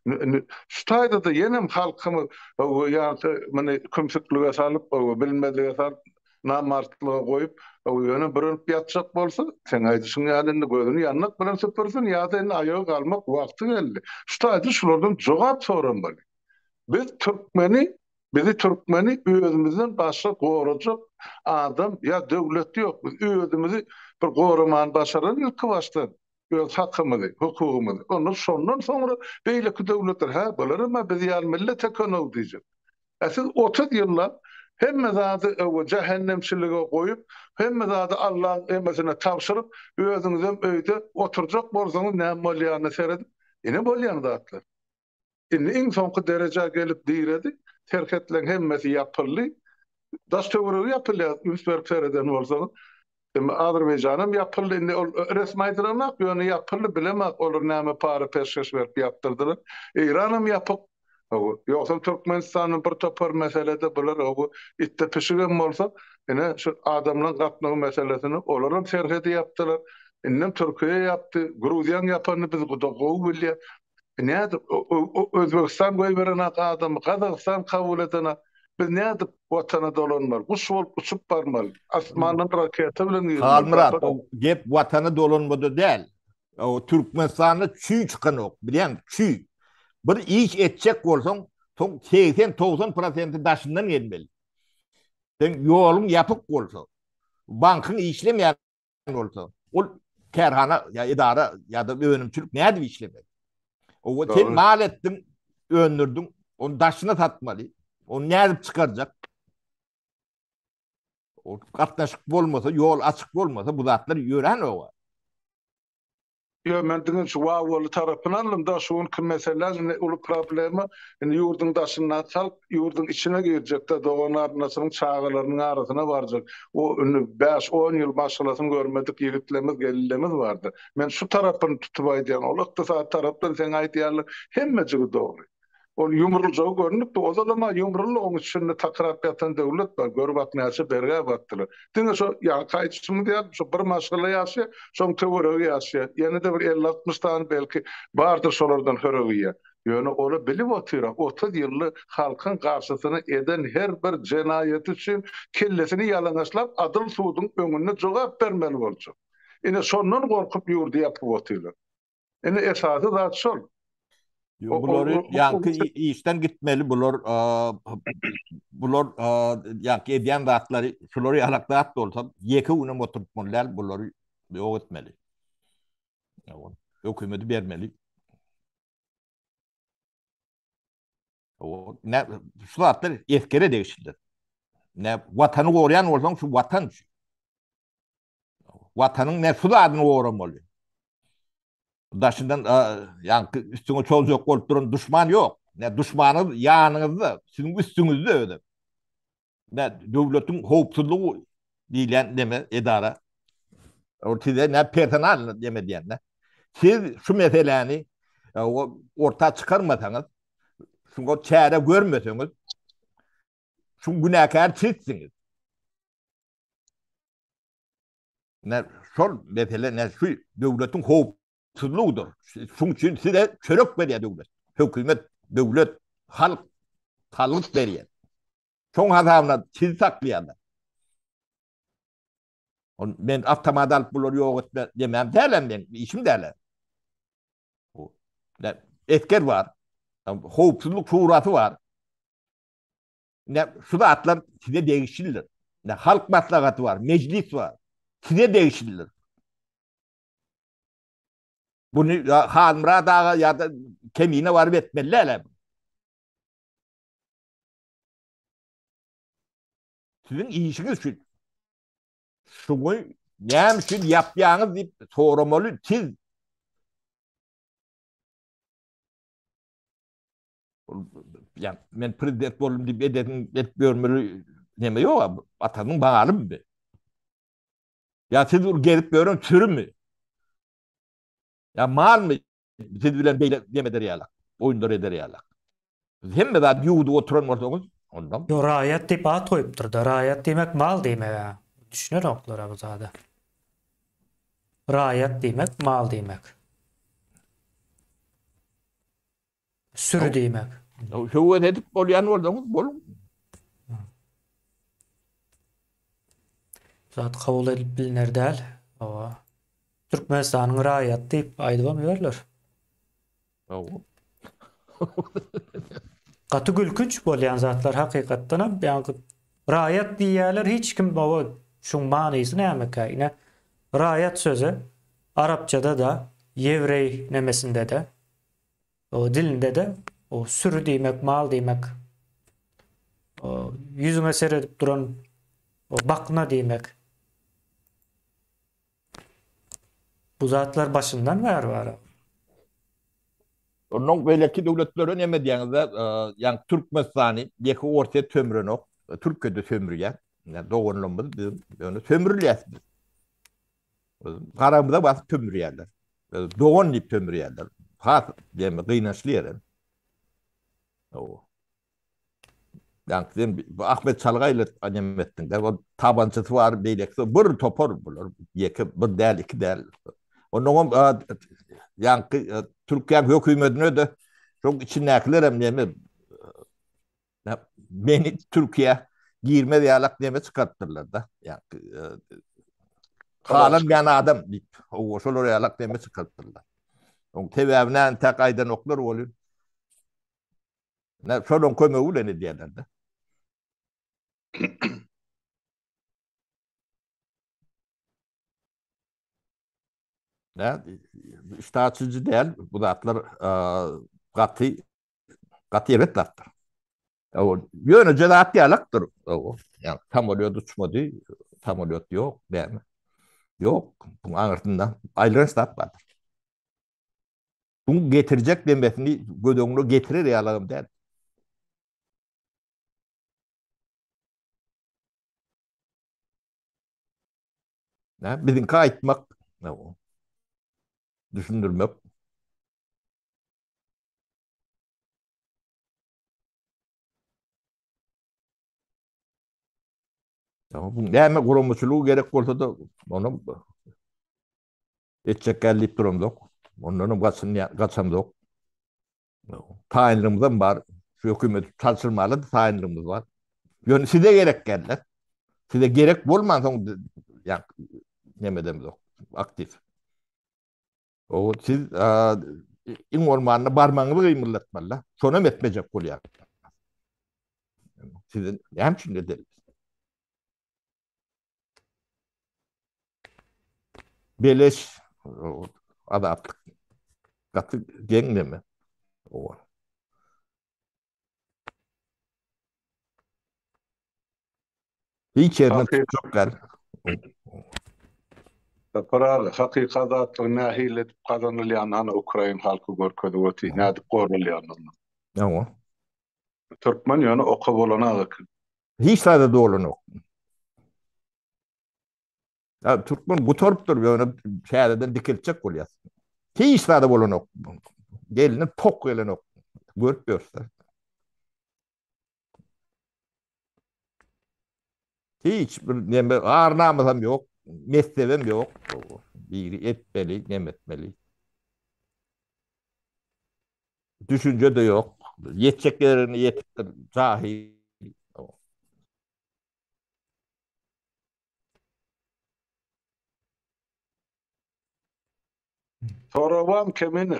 Indi şu taýda-da ýenem halkymyz ýaňky muny kümsüklige salyp, bilmezlige salyp, namartlyga goýup, ýöne bürenip ýatjak bolsa, seň aýdyşyň ýaly indi gözüni ýandak bilen süpürsin ýa-da indi aýaga galmak wagty geldi. Şu taýda şulardan jogap soramaly. Biz türkmeni, bizi türkmeni özümizden başga gorajak adam ýa döwlet ýok. Biz özümizi bir goramany başaran ilki başdan öz hakymyzy, hukugymyzy. Onda şondan soňra beýleki döwletler, hä, bularam-a biz ýaly millet eken-ow diýjek. Ä siz 30 ýyllap hemme zady öwe jähennemçilige goýup, hemme zady Allaň emesine tabşyryp, özüňizem öýde oturjak bolsaňyz näme bolýanyna seredip, ine bolýan zatlar. Indi iň soňky derejä gelip diredi, serhetleň hemmesi ýapyldy. Daş-töweregi ýapylýar, üns berip sereden bolsaňyz. Indi Azerbaýjanam ýapyldy, indi ol resmi aýdylanok, ýöne ýapyldy, bilemok olar näme para-peşgeş berip ýapdyrdylar. Eýranam ýapyk. Hawa, ýogsam Türkmenistanda bir topar meselede bular hawa, itde pişigem bolsa, ine şu adamlaryň gatnawy meselesini olaram serhedi ýapdylar. Indem Türkiýe ýapdy, Gruziýaň ýapanyny biz gowy bilýäs. Nädip Özbegistan goýberenak adamy, Gazagystan kabul edenak. Biz nädip watana dolanmaly? Guş bolup uçup barmaly. Asmandan raketa bilen girmeli.
Halmyrat, o gep watana dolanmada däl. O Türkmenistanda çüý çykanok, bilýäňmi? Çüý. Bir iş etjek bolsaň, soň 80-90 prosenti daşyndan gelmeli. Sen ýoluň ýapyk bolsa, bankyň işlemeýän bolsa, ol kärhana ýa edara ýa-da önümçilik nädip işlemeli? Owa sen mal etdiň, öndürdiň, ony daşyna satmaly. Ony nädip çykarjak? O gatnaşyk bolmasa, ýol açyk bolmasa bu zatlar ýörän owa.
Ýok, men diňe şu wawwaly tarapyny aldym-da, şu günki mesele indi uly problema, indi ýurduň daşyndaky halk ýurduň içine girjek-de, dogan-garyndaşynyň çagalarynyň arasyna barjak. O indi bäş-on ýyl maşgalasyny görmedik ýigitlerimiz, gelinlerimiz bardy. Men şu tarapyny tutup aýdýan, ol ykdysady tarapdan seň aýdýanlaň hemmejigi dogry. Ol ýumruljagy görnüpdi. Ozalam-a ýumruldy, oň içinde takyrap ýatan döwlet bar. Gör bak näçe bergä batdylar. Diňe şo ýaňky aýdyşymyz ýaly, şo bir maşgala ýaşaýar, şoň töweregi ýaşaýar. Ýene-de bir elli-altmyş sany belki bardyr şolardan hörek iýen. Ýöne ola bilip otyr-a, 30 ýylda halkyň garşysyna eden her bir jenaýaty üçin kellesini ýalaňaçlap adyl suduň öňünde jogap bermeli boljak. Ine şondan gorkup ýurdy ýapyp otyrlar. Indi esasy zat şol.
Bulary ýaňky işden gitmeli bular bular ýaňky edýän zatlary şular ýalak zat bolsa ýeke günem oturtmaly däl bulary ýok etmeli. Hökümeti bermeli. O ne şu zatlar esgere degişlidir. Ne watany goraýan bolsaň şu watan şu. Watanyň ne şu zadyny goramaly. Daşyndan ýaňky üstüňe çozjak bolup duran duşman ýok. Ne duşmanyňyz ýanyňyzda, siziň üstüňizde özem. Ne döwletiň howpsuzlygy diýlen neme edara. Ol size ne personal neme diýende. Siz şu meseläni orta çykarmasaňyz, şuňa çäre görmeseňiz, şu günäkär sizsiňiz. Ne şol mesele ne şu döwletiň howpsuzlygydyr. Şuň üçin size çörek berýär döwlet. Hökümet, döwlet, halk salgyt berýär. Şoň hasabyna sizi saklaýarlar. On men awtomat alyp bulary ýok etme demem dälem men işim däl. Bu esger bar. Howpsuzlyk şurasy bar. Ne şu zatlar size degişlidir. Ne halk maslahaty bar, mejlis bar. Size degişlidir. Bunu Halmyrat aga ýa-da Kemine baryp etmeli däl. Siziň işiňiz şu. Şuny näme üçin ýapýaňyz diýip soramaly siz. Ýa men prezident boldum diýip edesiň edip ýörmeli neme ýok, atanyň balymy bu? Ýa siz ur gezip ýören sürümi? Ýa malmy siz bilen beýle neme eder ýalak, oýunlar eder ýalak? Hemme zat ýuwdup oturan bolsaňyz, onda
Ýo raýat diýip at goýupdyrda, raýat diýmek mal diýmek-ä. Düşünenoklar-a bu zada. Raýat diýmek mal diýmek. Süri diýmek.
Höwes edip bolýan bolsaňyz boluň.
Zat kabul edilip biliner däl. Hawa. Türkmenistanyň raýaty diýip aýdybam ýörler.
Hawa.
Gaty gülkünç bolýan zatlar hakykatdanam ýaňky raýat diýýärler hiç kim hawa şuň manysy nämekä ine raýat sözi arapçada-da ýewreý nemesinde-de O dilinde-de o süri diýmek, mal diýmek. O ýüzüňe seredip duran o bakna diýmek. Bu zatlar başyndan bäri bar.
Ondan beýleki döwletlere neme diýýäňizde, ýagny Türkmenistany ýeke Orsýet sömürenok, Türkiýe-de sömürýär. Ýa doganlarymyz biz ýöne sömürülýäs biz. Garamyza basyp sömürýärler. Dogan diýip sömürýärler. Has diýme gynançly ýeri. Owo. Ýa sen bu Ahmet Çalgaýly anem etdiň. Da o tabançasy bar, beýlekisi bir topar bular. Ýeke bir däl, iki däl. Ondan ýaňky Türkiýäň hökümetine de şoň içindäkiler hem näme Meni Türkiýä girmez ýalak neme çykarypdyrlar-da. Ýa halanmaýan adam diýip, owa şolar ýalak neme çykarypdyrlar. Oň sebäbini entäk aýdanoklar welin. Ne şolaryň kömegi bilen edýärler-de. Ne, iştahçyjy däl bu zatlar gaty Gaty erbet zatdyr. Ýöne zat ýalakdyr. Ýa samolýot uçmady, samolýot ýok, näme? Ýok, bu aňyrsynda aýlanç zat bardyr. Bu getirjek demesini göz öňüne getirer ýalagam däl. Nä, biziňki aýtmak, düşündirmek. Bu näme guramaçylygy gerek bolsa da onu etjek gel diýip duramzok. Ondan hem gaçyn gaçamzok. Taýynlygymyz bar. Şu hökümet çalşyrmaly taýynlygymyz bar. Ýöne size gerek geldi. Size gerek bolman soň ýa näme edemzok. Aktiw. O siz iň bolmanda barmagyňyzy gymyldatmaly. Şonam etmejek bolýar. Siz näme üçin edeli? Beleş. Azatlyk gaty geň neme. Owa. Hiç ýerinden tutjak däl.
Sapar aga, hakyky azatlygy nähili edip gazanylýanyny hany ukrain halky görkezip otyr, nädip goralýanyny.
Hawa.
Türkmen ýöne oka bolanok eken.
Hiç zada dolanok. Ya, türkmen gutarypdyr, ýöne täzeden dikeltjek bolýar. Hiç zada bolanok. Geline tok gelenok. Görüp ýörüs. Hiç bir neme ar-namysam ýok, messebem ýok. Biri etmeli, neme etmeli. Düşünje-de ýok. Ýetjek ýerine ýetipdir, jahil.
Sorag barmy Kemine?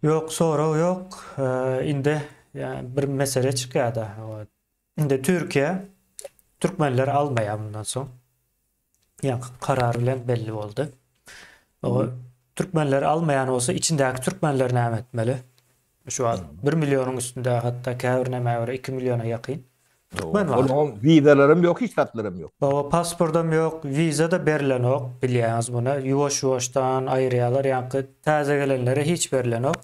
Ýok, sorag ýok. Indi bir mesele çykýar-da. Indi Türkiýe türkmenleri almaýar mundan soň. Ýaňky karar bilen belli boldy. O türkmenleri almaýan bolsa içindäki türkmenler näme etmeli? Şu wagt 1 millionyň üstünde hatda käbir nämä görä 2 milliona ýakyn türkmen bar.
Olaryň wizalaram ýok, hiç zatlaram ýok.
Hawa, pasportam ýok, wiza-da berilenok, bilýäňiz muny. Ýuwaş-ýuwaşdan aýyrýarlar, ýaňky täze gelenlere hiç berilenok.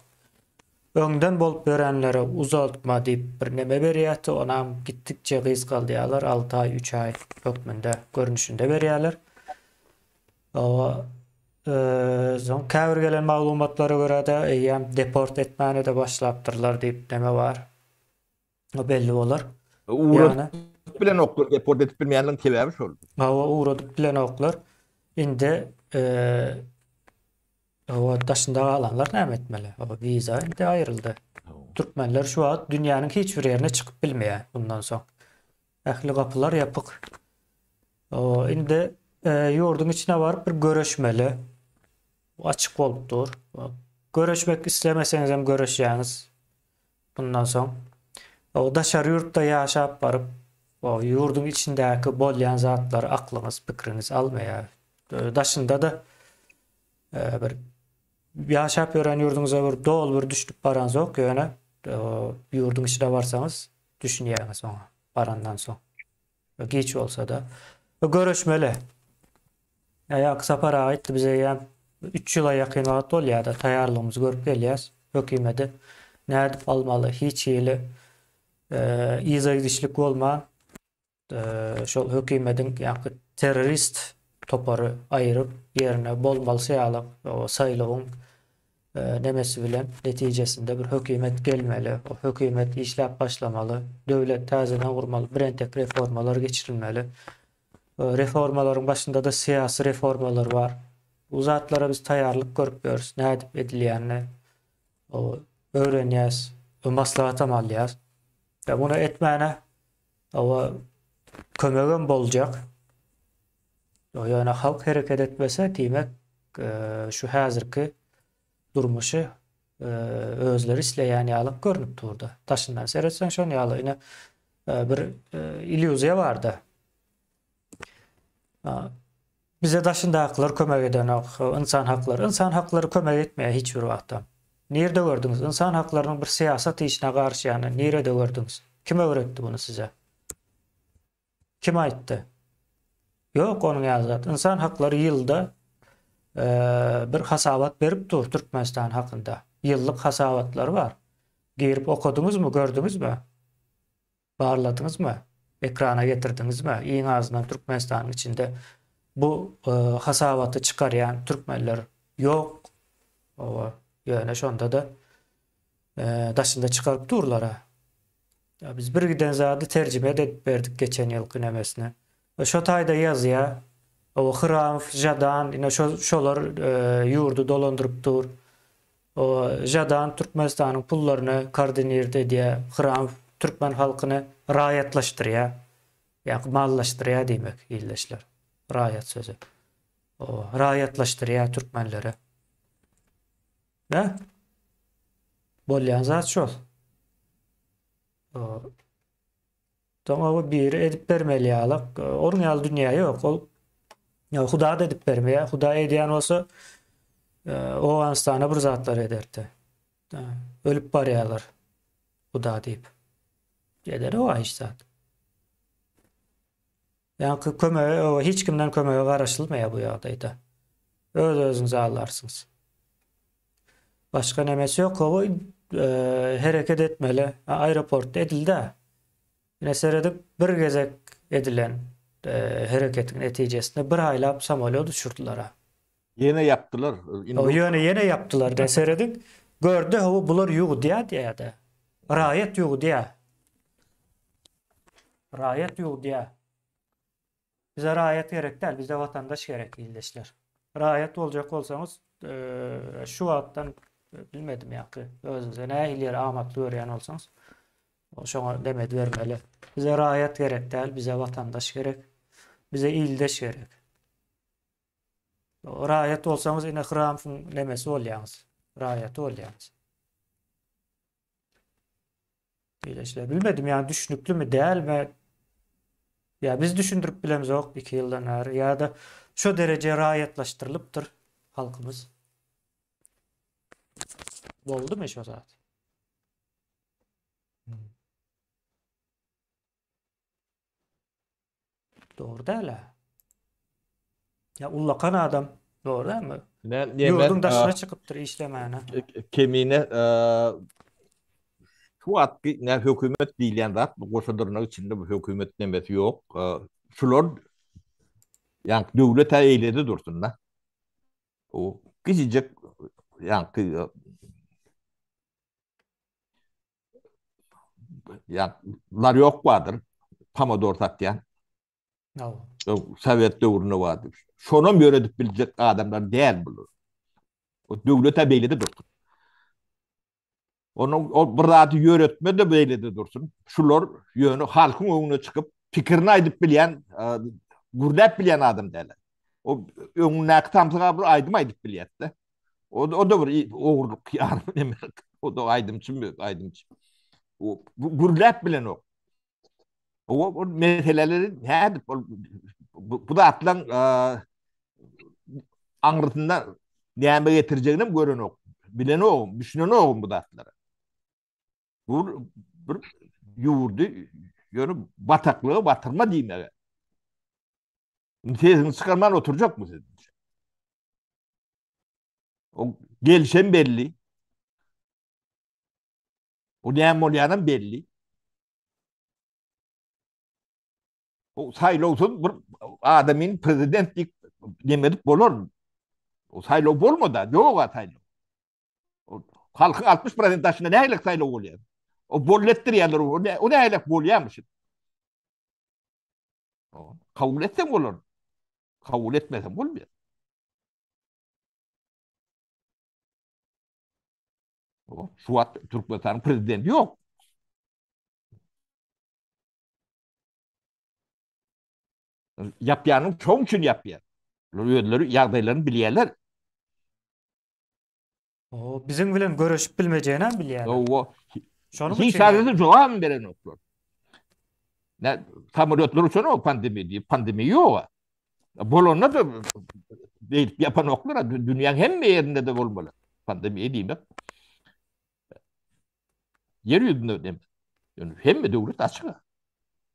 Öňden bolup ýörenlere uzaltma diýip bir neme berýärdi, onam gitdikçe gysgaldýarlar, alty aý, üç aý hökmünde, görnüşinde berýärler. Oba, soň käbir gelen maglumatlara görä-de eýýäm deport etmäne-de başlapdyrlar diýip neme bar. O belli bolar.
Ugradyp bilenoklar, deport edip bilmeýänligiň sebäbi şol.
Hawa, ugradyp bilenoklar. Indi Hawa, daşynda galanlar näme etmeli? Hawa, wiza indi aýryldy. Türkmenler şu wagt dünýäniň hiç bir ýerine çykyp bilmeýär bundan soň. Ähli gapylar ýapyk. Hawa, indi e, ýurduň içine baryp bir göreşmeli. Bu açyk bolup dur. Göreşmek islemeseňiz hem göreşýäňiz. Bundan soň o daşary ýurtda ýaşap baryp, o ýurduň içindäki bolýan zatlary aklyňyz, pikiriňiz almaýar. Daşynda-da bir ýaşap ýören ýurduňyza bir doly bir düşünip baranzok, ýöne ýurduň içine barsaňyz düşünýäňiz oňa barandan soň. Giç bolsa-da. Görüşmeli. Ýa Sapar aga aýtdy bize ýa 3 ýyla ýakyn wagt bolýar-da taýýarlygymyzy görüp gelýäs. Hökümeti nädip almaly hiç hili yza gidişlik bolman şol hökümediň ýaňky terrorist topary aýyryp ýerine bolmalysy ýaly saýlawyň nemesi bilen netijesinde bir hökümet gelmeli, o hökümet işläp başlamaly, döwlet täzeden gurmaly, birentek reformalar geçirilmeli. Reformalaryň başynda-da syýasy reformalar bar. Bu zatlara biz taýýarlyk görüp ýörüs, nädip edilýänini öwrenýäs, maslahatam alýas. Muny etmäne Hawa, kömegem boljak. Ýöne halk hereket etmese, diýmek, şu häzirki durmuşy özleri isleýän ýaly görnüp durdy. Daşyndan seretseň şon ýaly ine bir illýuziýa barda. Bize daşyndakylar kömek edenok, ynsan haklary. Ynsan haklary kömek etmeýär hiç bir wagtam. Nirde gördüňiz? Ynsan haklarynyň bir syýasat işine garyşýanyny nirede gördüňiz? Kim öwretdi muny size? Kim aýtdy? Ýok onuň ýaly zat. Ynsan haklary ýylda bir hasabat berip dur Türkmenistan hakynda. Ýyllyk hasabatlary bar. Girip okadyňyzmy, gördüňizmi? Barladyňyzmy? Ekrana getirdiňizmi? Iň azyndan Türkmenistanyň içinde bu hasabaty çykarýan türkmenler ýok. Hawa, ýöne şonda-da daşynda çykaryp durlar-a. Biz bir giden zady terjime edip berdik geçen ýylky nemesine. Şo taýda ýazýar. Hawa, Hramow, Žadan, ine şo şolar ýurdy dolandyryp dur. O Žadan Türkmenistanyň pullaryny koordinird edýär, Hramow türkmen halkyny raýatlaşdyrýar. Ýa mallaşdyrýar diýmek ildeşler. Raýat sözi. O raýatlaşdyrýar türkmenleri. Ne? Bolýan zat şol. O Soň o biri edip bermeli ýaly. Onuň ýaly dünýä ýok. Ol ýa Huda da edip bermeýär. Huda edýän bolsa. Owganystana bir zatlar ederdi. Ölüp barýarlar. Huda diýip. Eder o hiç zat. Ýaňky kömege, hiç kimden kömege garaşylmaýar bu ýagdaýda. Öz-özüňizi aldarsyňyz. Başga nemesi ýok, hawa, hereket etmeli. Aeroportda edildi. Ine seredip bir gezek edilen hereketiň netijesinde bir aýlap samolýot uçurdylar.
Ýene ýapdylar.
Ýöne ýene ýapdylar da serediň. Gördi hawa bular ýuwudýar diýýär-de. Raýat ýuwudýar. Raýat ýuwudýar. Bize raýat gerek däl, bize watandaş gerek ildeşler. Raýat boljak bolsaňyz, şu wagtdan bilmedim ýaňky özüňize nähili ýeri amatly görýän bolsaňyz, şoňa dem edibermeli. Bize raýat gerek däl, bize watandaş gerek. Bize ildeş gerek. Raýat bolsaňyz ine Hramsyň nemesi bolýaňyz. Raýaty bolýaňyz. Ildeşler bilmedim ýa düşnüklimi dälmi? Ýa biz düşündirip bilemzok 2 ýyldan bäri ýa-da şo dereje raýatlaşdyrylypdyr halkymyz. Boldumy şo zat? Dogry däl-ä. Ýa ullakan adam, dogry dälmi? Ýurduň daşyna çykypdyr işlemäne.
Kemine şu wagtky ne hökümet diýilýän zat bu goşa dyrnak içinde bu hökümet nemesi ýok. Şular ýa döwlet-ä eýlede dursun-da. O kiçijek ýa Ýa larýok bardyr. Pomidor satýan. Sowet döwründe bardy. Şonam ýöredip biljek adamlar däl bular. O döwlet-ä beýlede dursun. Onuň o bir zady ýöretme de beýlede dursun. Şular ýöne halkyň öňüne çykyp pikirini aýdyp bilýän, gürläp bilýän adam däl. O öňündäki samsyga bir aýdym aýdyp bilýär-de. O, o da bir ogurlyk ýarym neme. O da aýdymçy mı, aýdymçy. O gürläp bilenok. O, o meseleleri nädip ol bu, bu zatlaryň aňrysynda näme getirjegini hem görenok. Bilenok, düşünenok bu zatlara. Bu bir ýurdy ýöne bataklyga batyrma diýmege. Sesini çykarman oturjakmy siz? O gelişem belli. O näme bolýanam belli. O saýlawsyz bir adamyň prezident diýip demedip bolar. O saýlaw bolmady, ýok a saýlaw. O halkyň 60% daşynda nähili saýlaw bolýar? O bolletdirýärler, o ne, o nähili bolýarmyş? O kabul etseň bolar. Kabul etmeseň bolmaýar. Şu wagt Türkmenistanyň prezidenti ýok. Ýapýanyň şoň üçin ýapýar. Özleri ýagdaýlaryny bilýärler.
O biziň bilen göreşip bilmejegini hem bilýärler.
Owa. Şonuň üçin. Hiç zada jogap berenoklar. Ne samolýotlar uçanok pandemiýa diýip, pandemiýa ýok. Bolanda da beýdip ýapanoklar, dünýäň hemme ýerinde de bolmaly. Pandemiýa diýmek. Ýer ýüzünde dem. Ýöne hemme döwlet açyk.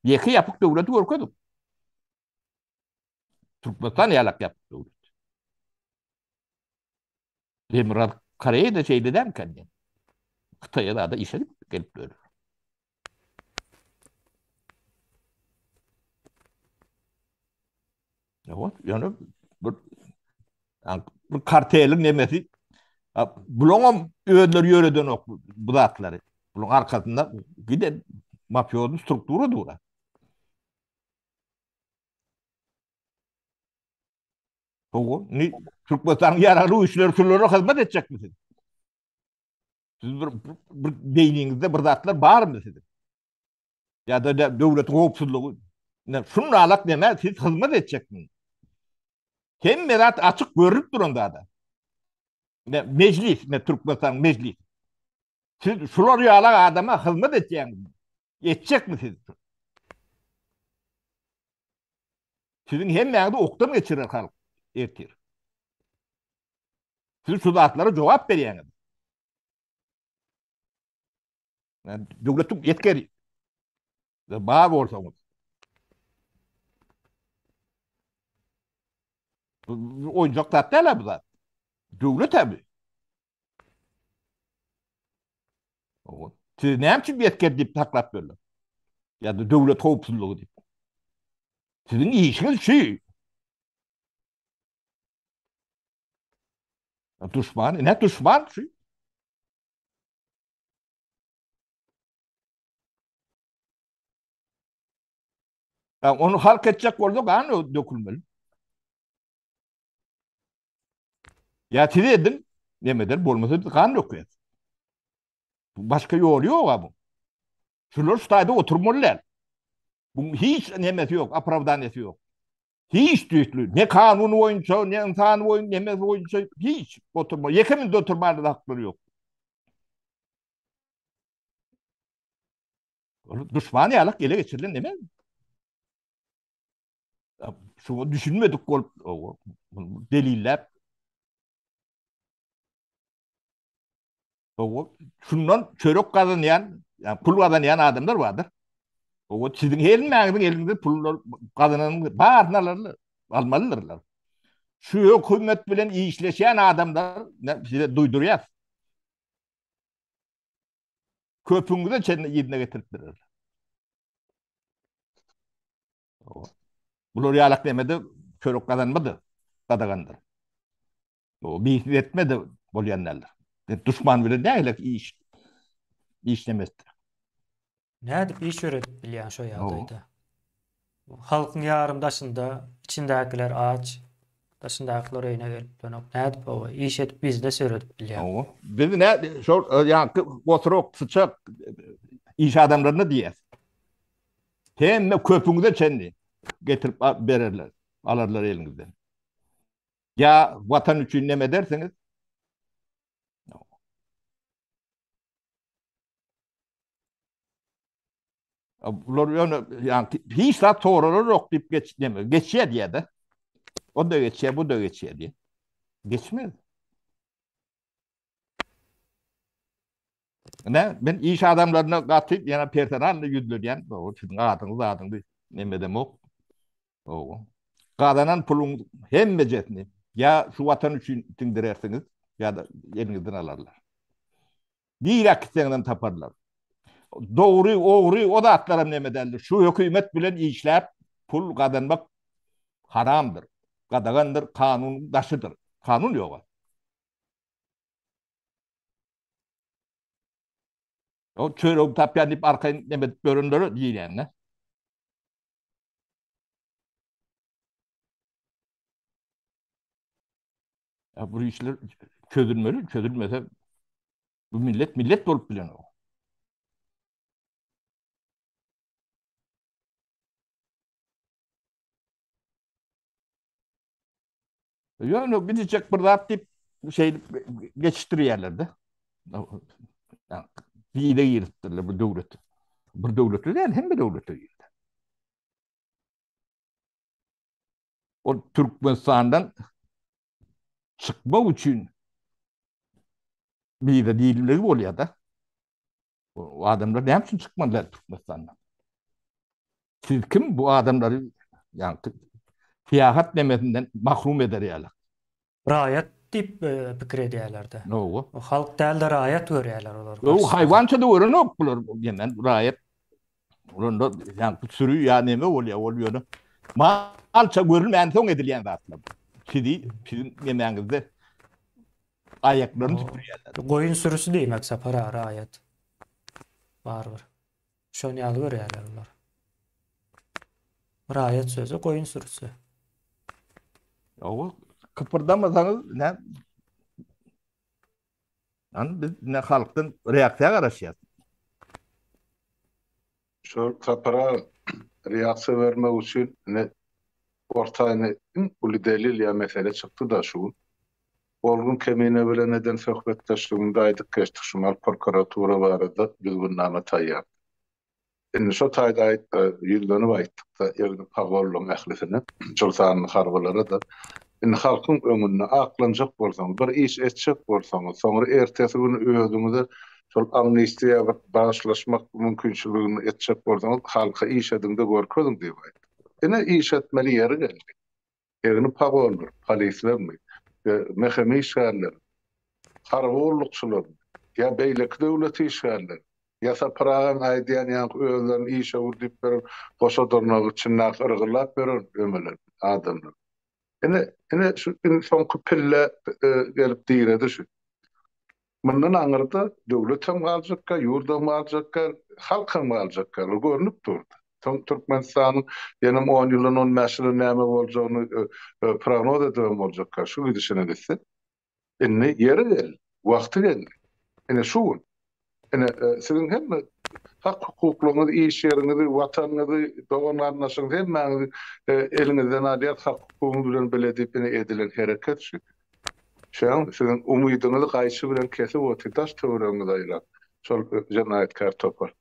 Ýeke ýapyk döwleti görkezip. Türkmenistan ýalak ýapyk döwlet. Demirgazyk Koreýa-da şeýle dälmikä diýen. Hytaýa zada işe gelip dur. Ýok, ýöne bir bir karteliň nemesi bulaňam özleri ýöredenok bu zatlary. Bulaň arkasynda giden mafiozy struktura dur. Hawa, indi Türkmenistanyň ýaragly güýçleri şulara hyzmat etjekmi siz? Siz bir, bir beýniňizde bir zatlar barmy siziň? Ýa-da döwletiň howpsuzlygy şunalak näme siz hyzmat etjekmi? Hemme zat açyk görünip duran zada. Ne mejlis, ne Türkmenistanyň mejlis. Siz şular ýaly adama hyzmat etýäňizmi? Etjekmi siz? Siziň hemmäňizi okdan geçirer halk ertir. Siz şu zatlara jogap berýäňiz. Döwletiň ýetgeri. Bar bolsaňyz. Bu oýunjak zat däl bu zat. Döwlet abi. Siz näme üçin ýetger diýip saklap berler? Ýa-da döwlet howpsuzlygy diýip. Siziň işiňiz şu. Duşman, ne duşman şu? Ya onu halk etjek bolsa gan dökülmeli. Ya siz edin, nemeden bolmasa biz gan dökýäs. Başga ýoly ýok ha bu. Şular şu taýda oturmaly däl. Bu hiç nemesi ýok, opravdaniýasy ýok. Hiç düýpli, ne kanun boýunça, ne ynsan boýunça, nemesi boýunça hiç oturma, ýeke minde oturmana da haklary ýok. Ol duşman ýalak ele geçirilen neme? Şuňa düşünmedik bolup, delilläp şundan çörek gazanýan, ýa pul gazanýan adamlar bardyr. O siziň hemmäňiziň eliňizde pullar gazananyň baryny alarlar, almalydyrlar. Şu hökümet bilen işleşýän adamlar size duýdurýar. Köpüňize çenli ýerine getirip berer. Bular ýalak demede çörek gazanma-da gadagandyr. O biznes etme de bolýan däldir. Duşman bilen nähili iş işlemesdir.
Nädip iş ýöredip bilýäň şo ýagdaýda? Halkyň ýarym daşynda, içindäkiler aç, daşyndakylar öýüne gelip bilenok. Nädip oba iş edip biznes ýöredip bilýäň?
Hawa. Biz nä şol ýaňky goturok, syçak iş adamlaryna diýýäs. Hemme köpüňize çenli getirip bererler, alarlar eliňizden. Ýa watan üçin neme edersiňiz? Bular ýöne ýa hiç zat soralar ýok diýip geç neme geçýär diýýär-de. O da geçýär, bu da geçýär diýýär. Geçmez. Ne, men iş adamlaryna gaty ýene personal ýüzlenýän, o siziň adyňyz adyňyzy neme edemok. Owa. Gazanan puluň hemmejesini ýa şu watan üçin siňdirersiňiz, ýa-da eliňizden alarlar. Nirä gitseňizem taparlar. Dogry, ogry o zatlaram neme däldir. Şu hökümet bilen işläp pul gazanmak haramdyr, gadagandyr, kanunyň daşydyr. Kanun ýok. O çöregi tapýan diýip arkaýyn neme edip ýörenlere diýilýän-de. Ya bu işler çözülmeli, çözülmese bu millet millet bolup bilenok. Ýöne gidecek bir zat diýip şeýdip geçişdirýärler-de. Dile giripdirler bu döwlet. Bir döwletli däl, hemme döwlete girdi. Ol Türkmenistandan çykmak üçin bize diýilmegi bolýar-da. O adamlar näme üçin çykmadylar Türkmenistandan? Siz kim bu adamlary ýa syýahat nemesinden mahrum eder ýaly?
Raýat diýip pikir edýärler-de.
Hawa.
O halk däl-de raýat görýärler olar.
Ýok, haýwança-da görenok bular. Ýemen raýat. Onda ýa sürü ýa neme bolýar, ol ýöne malça görülmän soň edilýän zatlar. Sizi siziň nemäňizde aýaklaryny süpürýärler.
Goýun sürüsi diýmek Sapar aga raýat. Barybir. Şony ýaly görýärler olar. Raýat sözi goýun sürüsi.
Hawa, kypyrdamasaňyz nä An biz ne halkdan reaksiýa garaşýas.
Şol Sapar aga reaksiýa bermek üçin ine orta ine iň uly delil ýa mesele çykdy-da şu gün. Ol gün Kemine bilen eden söhbetdeşligimde aýdyp geçdik şu mal prokuratura barada düzgünnama taýýar. Indi şo taýda ýüzlenip aýtdykda egni pagonlyň ählisine, şol sanda harbylara-da. Indi halkyň öňünde aklanjak bolsaňyz, bir iş etjek bolsaňyz, soňra ertesi güni özüňize şol amnistiýa bir bagyşlaşmak mümkinçiligini etjek bolsaňyz, halka iş ediň-de görkeziň diýip aýtdy. Ine, iş etmeli ýeri geldi. Egni pagonlar, polislermi, MHM işgärleri, harby gullukçylarmy ýa beýleki döwlet işgärleri, ýa Sapar agaň aýdýan ýaňky özlerini işewür diýip beren goşa dyrnagy içindäki yrgyllap ýören ömeler, adamlar. Ine, ine şu iň soňky pille gelip diredi şu. Mundan aňyrda döwlet hem galjakka, ýurt hem galjakka, halk hem galjakka, bu görnüp durdy. Soň Türkmenistanyň ýenem on ýyldan, on bäş ýyldan näme boljagyny prognoz edibem boljakka, şu gidişine gitse. Indi ýeri geldi, wagty geldi. Ine şu gün. Ine siziň hemme hak-hukuklaryňyzy, iş ýeriňizi, watanyňyzy, dogan-garyndaşyňyzy hemmäňizi eliňizden alýas, hak-hukugyňyz bilen bile diýip ine edilen hereket şu. Şoň siziň umydyňyzy gaýçy bilen kesip otyr, daş-töweregiňizi aýlap şol jenaýatkär topar.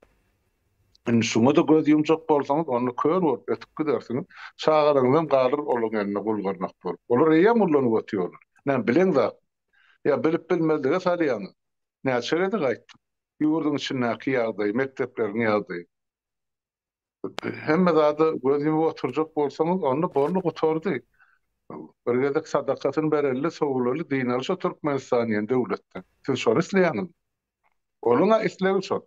Indi şuňa-da göz ýumjak bolsaňyz, onda kör bolup ötüp gidersiňiz. Çagalaryňyzam galar olaryň elinde gul-gyrnak bolup. Olar eýýäm ullanyp otyrlar. Näme, bileňzakmy? Ýa bilip-bilmezlige salýaňyz? Näçe gezek aýtdym. Ýurduň içindäki ýagdaý, mekdepleriň ýagdaýy. Hemme zada göz ýumup oturjak bolsaňyz, onda boldy, gutardy. Bir gezek sadakasyny bereli, sowulaly, dynaly şo Türkmenistan diýen döwletden. Siz şony isleýäňizmi? Olaň-a islegi şol.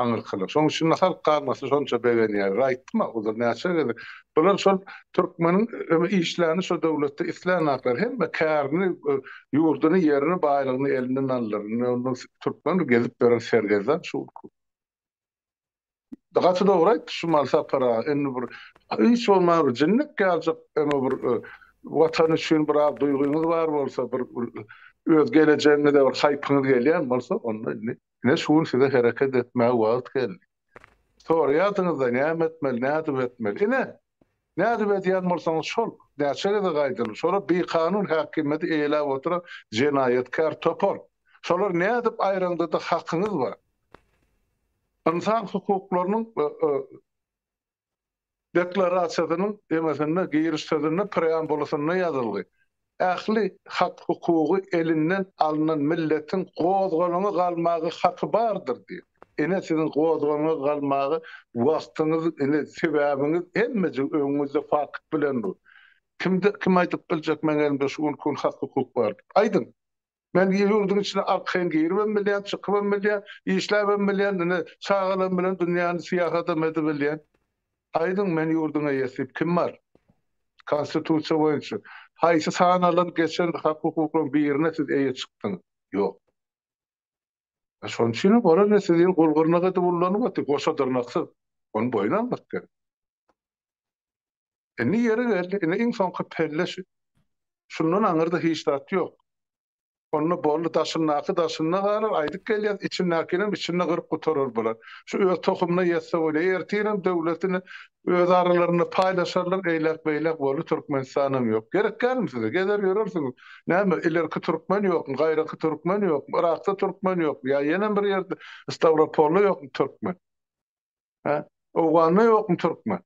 Aňyrkylar. Şoň üçin-de halk galmasa şonça begenýärler. Aýtdym-a ozal näçe gezek. Bular şol türkmeniň ömi işläni şo döwletde islänaklar. Hemme kärini, ýurduny, ýerini, baýlygyny elinden aldylar. Indi onda türkmen gezip ýören sergezdan şu günki. Gaty dogry aýtdy şu mal Sapar aga. Indi bir hiç bolman bir jinnek ýaljak öňe bir watan üçin biraz duýgyňyz bar bolsa, bir öz gelejegiňize bir haýpyňyz gelýän bolsa, onda indi Ine şu gün size hereket etmäge wagt geldi. Soraýarsyňyzda näme etmeli, nädip etmeli? Ine, nädip edýän bolsaňyz şol, näçe gezek aýdyldy, şolar bikanun häkimiýeti eýeläp oturan jenaýatkär topar. Şolar nädip aýraňda-da hakyňyz bar. Ynsan hukuklarynyň Deklarasiýasynyň emesinde, giriş sözünde, preambulasynda ýazylgy. Ähli hak-hukugy elinden alnan milletiň gozgalaňa galmaga haky bardyr diýip. Ine siziň gozgalaňa galmaga wagtyňyz, ine sebäbiňiz hemmejigi öňüňizde fakt bilen dur. Kimde kim aýdyp biljek meň elimde şu günki gün hak-hukuk bar diýip. Aýdyň. Men ýurduň içine arkaýyn giribem bilýän, çykybam bilýän, işläbem bilýän, ine, çagalarym bilen dünýäni syýahatam edibilýän. Aýdyň, men ýurduň eýesi diýip kim bar? Konstitusiýa boýunça haýsy sanalan geçen hak-hukuklaryň birine siz eýe çykdyňyz? Ýok. Şonuň üçinem olar ine sizi gul-gyrnak edip ullanyp otyr, goşa dyrnaksyz. Ony boýun almak gerek. Indi ýeri geldi, indi iň soňky pelle şu. Şundan aňyrda hiç zat ýok. Onda boldy, daşyndaky daşynda galar, aýdyp gelýäs, içindäkinem içinde gyryp gutarar bular. Şu öz tohumyna ýetse bolýar. Ertirem döwletini öz aralarynda paýlaşarlar, eýläk-beýläk boldy, Türkmenistanam ýok. Gerek dälmi size? Gezer ýörersiňiz. Näme, ilerki türkmen ýokmy, gaýraky türkmen ýokmy, Yrakda türkmen ýokmy, ýa ýenem bir ýerde Stawropolda ýokmy türkmen? Hä? Owganda ýokmy türkmen?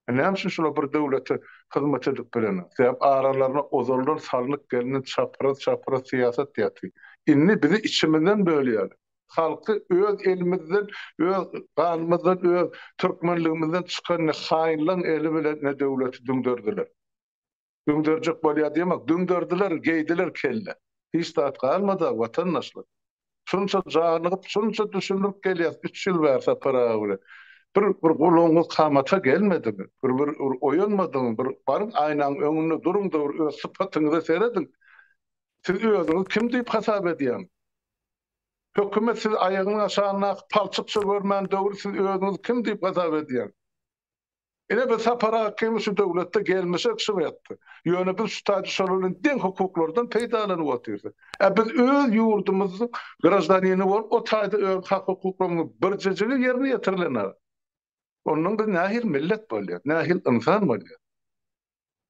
Näme üçin şular bir döwlete hyzmat edip bilenok? Sebäp aralaryna ozaldan salnyp gelnen çapraz-çapraz syýasat ýatyr. Indi bizi içimizden bölýärler. Halky öz elimizden, öz ganymyzdan, öz türkmenligimizden çykan ne haýynlaň eli bilen ne döwleti düňderdiler. Düňderjek bolýar diýmek, düňderdiler, geýdiler kelle. Hiç zat galmady-a, watandaşlar. Şunça janygyp, şunça düşündirip gelýäs üç ýyl bäri Sapar aga bilen. Bir bir gulagyňyz kamata gelmedimi? Bir bir oýanmadyňyzmy? Bir baryň aýnaň öňünde duruň-da bir öz sypatyňyza serediň. Siz özüňizi kim diýip hasap edýäňiz? Hökümet sizi aýagynyň aşagyndaky palçykça görmän döwri siz özüňizi kim diýip hasap edýäňiz? Ine biz Sapar Akymy şu döwletde gelmişek şu ýatdy. Ýöne biz şu taýda şolar bilen deň hukuklardan peýdalanyp otyrys. Ä biz öz ýurdumyzyň graždanini bolup o taýda öz hak hukuklarymyzyň birjejigi ýerine ýetirilenok. Ondan biz nähili millet bolýas, nähili ynsan bolýas?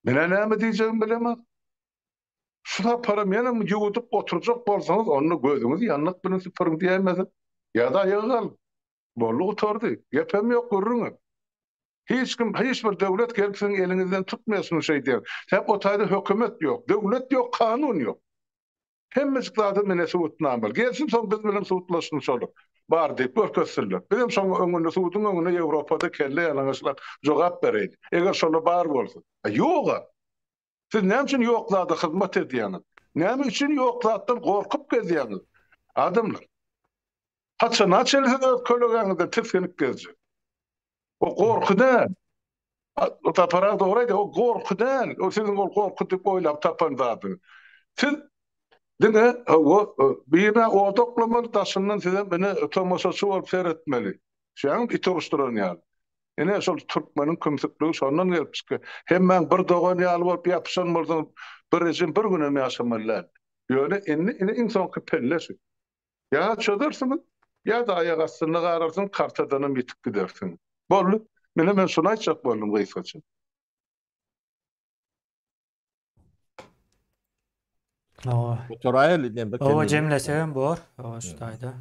Menä näme diýjegimi bilemok. Şu saparam ýenem ýuwudyp oturjak bolsaňyz onda gözüňizi ýandak bilen süpüriň diýäýmeseň. Ýa-da aýaga galyň. Boldy gutardy. Gepem ýok gürrüňem. Hiç kim, hiç bir döwlet gelip siziň eliňizden tutmaýar şuny şeýdýär. Sebäp o taýda hökümet ýok, döwlet ýok, kanun ýok. Hemmejik zada mine subutnama. Gelsin soň biz bilen sudlaşsyn şolar. Bar diýip görkezsinler. Bizem şoň öňünde suduň öňünde Ýewropada kelle ýalaňaçlap jogap bereýli. Eger şolar bar bolsa. A ýog-a. Siz näme üçin ýok zada hyzmat edýäňiz? Näme üçin ýok zatdan gorkup gezýäňiz? Adamlar. Haçana çenli siz öz kölegeňizden tisginip gezjek? O gorky däl. Sapar aga dogry aýdýar, o gorky däl. O siziň ol gorky diýip oýlap tapan zadyňyz. Siz diňe hawa, birine ot oklamaly, daşyndan sizem ine tomaşaçy bolup seretmeli. Şeýdip it uruşdyran ýaly. Ine şol türkmeniň kümsükligi şondan gelip çykýar. Hemmäň bir dogan ýaly bolup ýapyşan bolsaňyz, bir rejim bir günem ýaşamaly däl. Ýöne indi ine iň soňky pelle şu. Ýa çözersiňiz, ýa-da aýak astynda galarsyňyz, kartadanam ýitip gidersiňiz. Boldy. Mine men şuny aýtjak boldum gysgaça.
Hawa.
Gutaraýaly indi.
Hawa jemlesegem bor. Hawa şu taýda.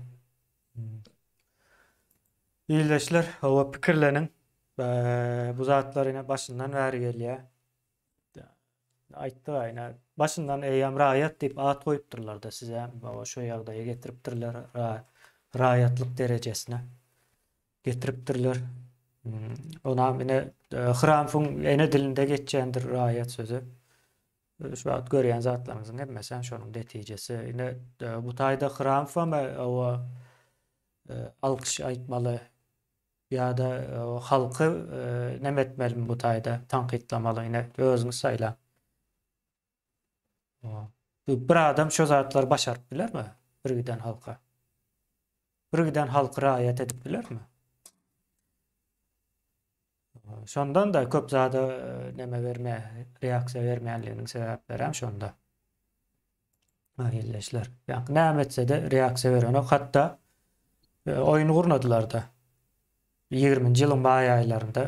Ildeşler, hawa pikirleniň. Bu zatlar ine başyndan bäri gelýär. Aýtdyk aýna başyndan eýýäm raýat diýip at goýupdyrlar-da size baba şu ýagdaýa getiripdirler raýatlyk derejesine getiripdirler. Hmm, onam ine e, Hramfyň ene dilinde geçýändir raýat sözi. E, şu wagt görýän zatlaryňyzyň hemmesi hem şonuň netijesi. Ine e, bu taýda Hramfam owa alkyş aýtmaly Ýa-da halky neme etmelimi bu taýda tankytlamaly ine özüňiz saýlaň. Bir adam şo zatlary başaryp bilermi bir giden halka? Bir giden halky raýat edip bilermi? Şondan da köp zada neme berme, reaksiýa bermeýänliginiň sebäpleri hem şonda. Ildeşler. Ýa näme etse-de reaksiýa berenok. Hatda e, oýun gurnadylar-da. 20-nji ýylyň maý aýlarynda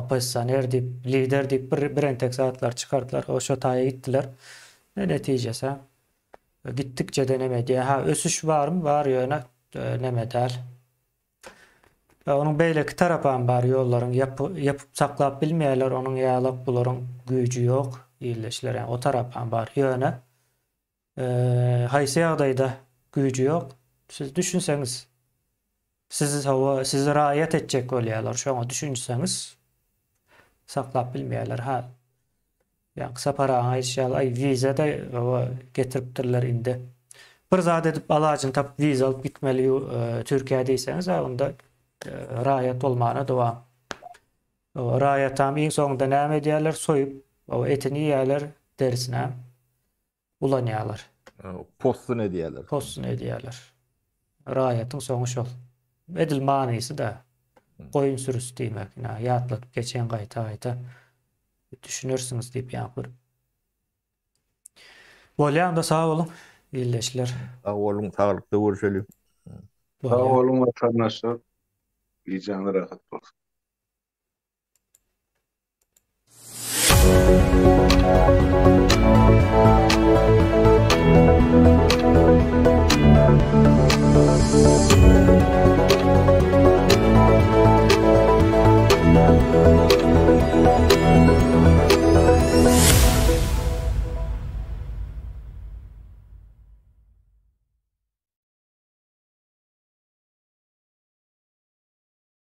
oppozisioner diýip, lider diýip bir bir entek zatlar çykardylar. O şo taýa gitdiler. Ne netijesi? Gitdikçe-de neme edýär? Ha, ösüş barmy? Bar, ýöne e, neme däl. Onuň beýleki tarapam bar, ýollaryň ýapyp saklap bilmeýärler, onuň ýalak bularyň güýji ýok, ildeşler, ýa o tarapam bar. Ýöne haýsy ýagdaýda güýji ýok, siz düşünseňiz, siz hawa, sizi raýat etjek bolýarlar, şoňa düşünseňiz, saklap bilmeýärler. Ha, Ýaňky Sapar agaň aýdyşy ýaly, aý wiza-da hawa getiripdirler indi. Bir zat edip alajyny tapyp wiza alyp gitmeli Türkiýä diýseňiz, a onda raýat bolmana dowam. Raýatam iň soňunda näme edýärler? Soýup, etini iýýärler, derisinem ulanýarlar.
Possun edýärler.
Possun edýärler. Raýatyň soňy şol. Edil manysy-da. Goýun sürüsi diýmek. Ina, ýatladyp geçen gaýta-gaýta. Düşünersiňiz diýip ýa bir. Bolýa onda sag boluň ildeşler.
Sag boluň saglykda görüşeliň.
Sag boluň watandaşlar. Gijäňiz rahat bolsun.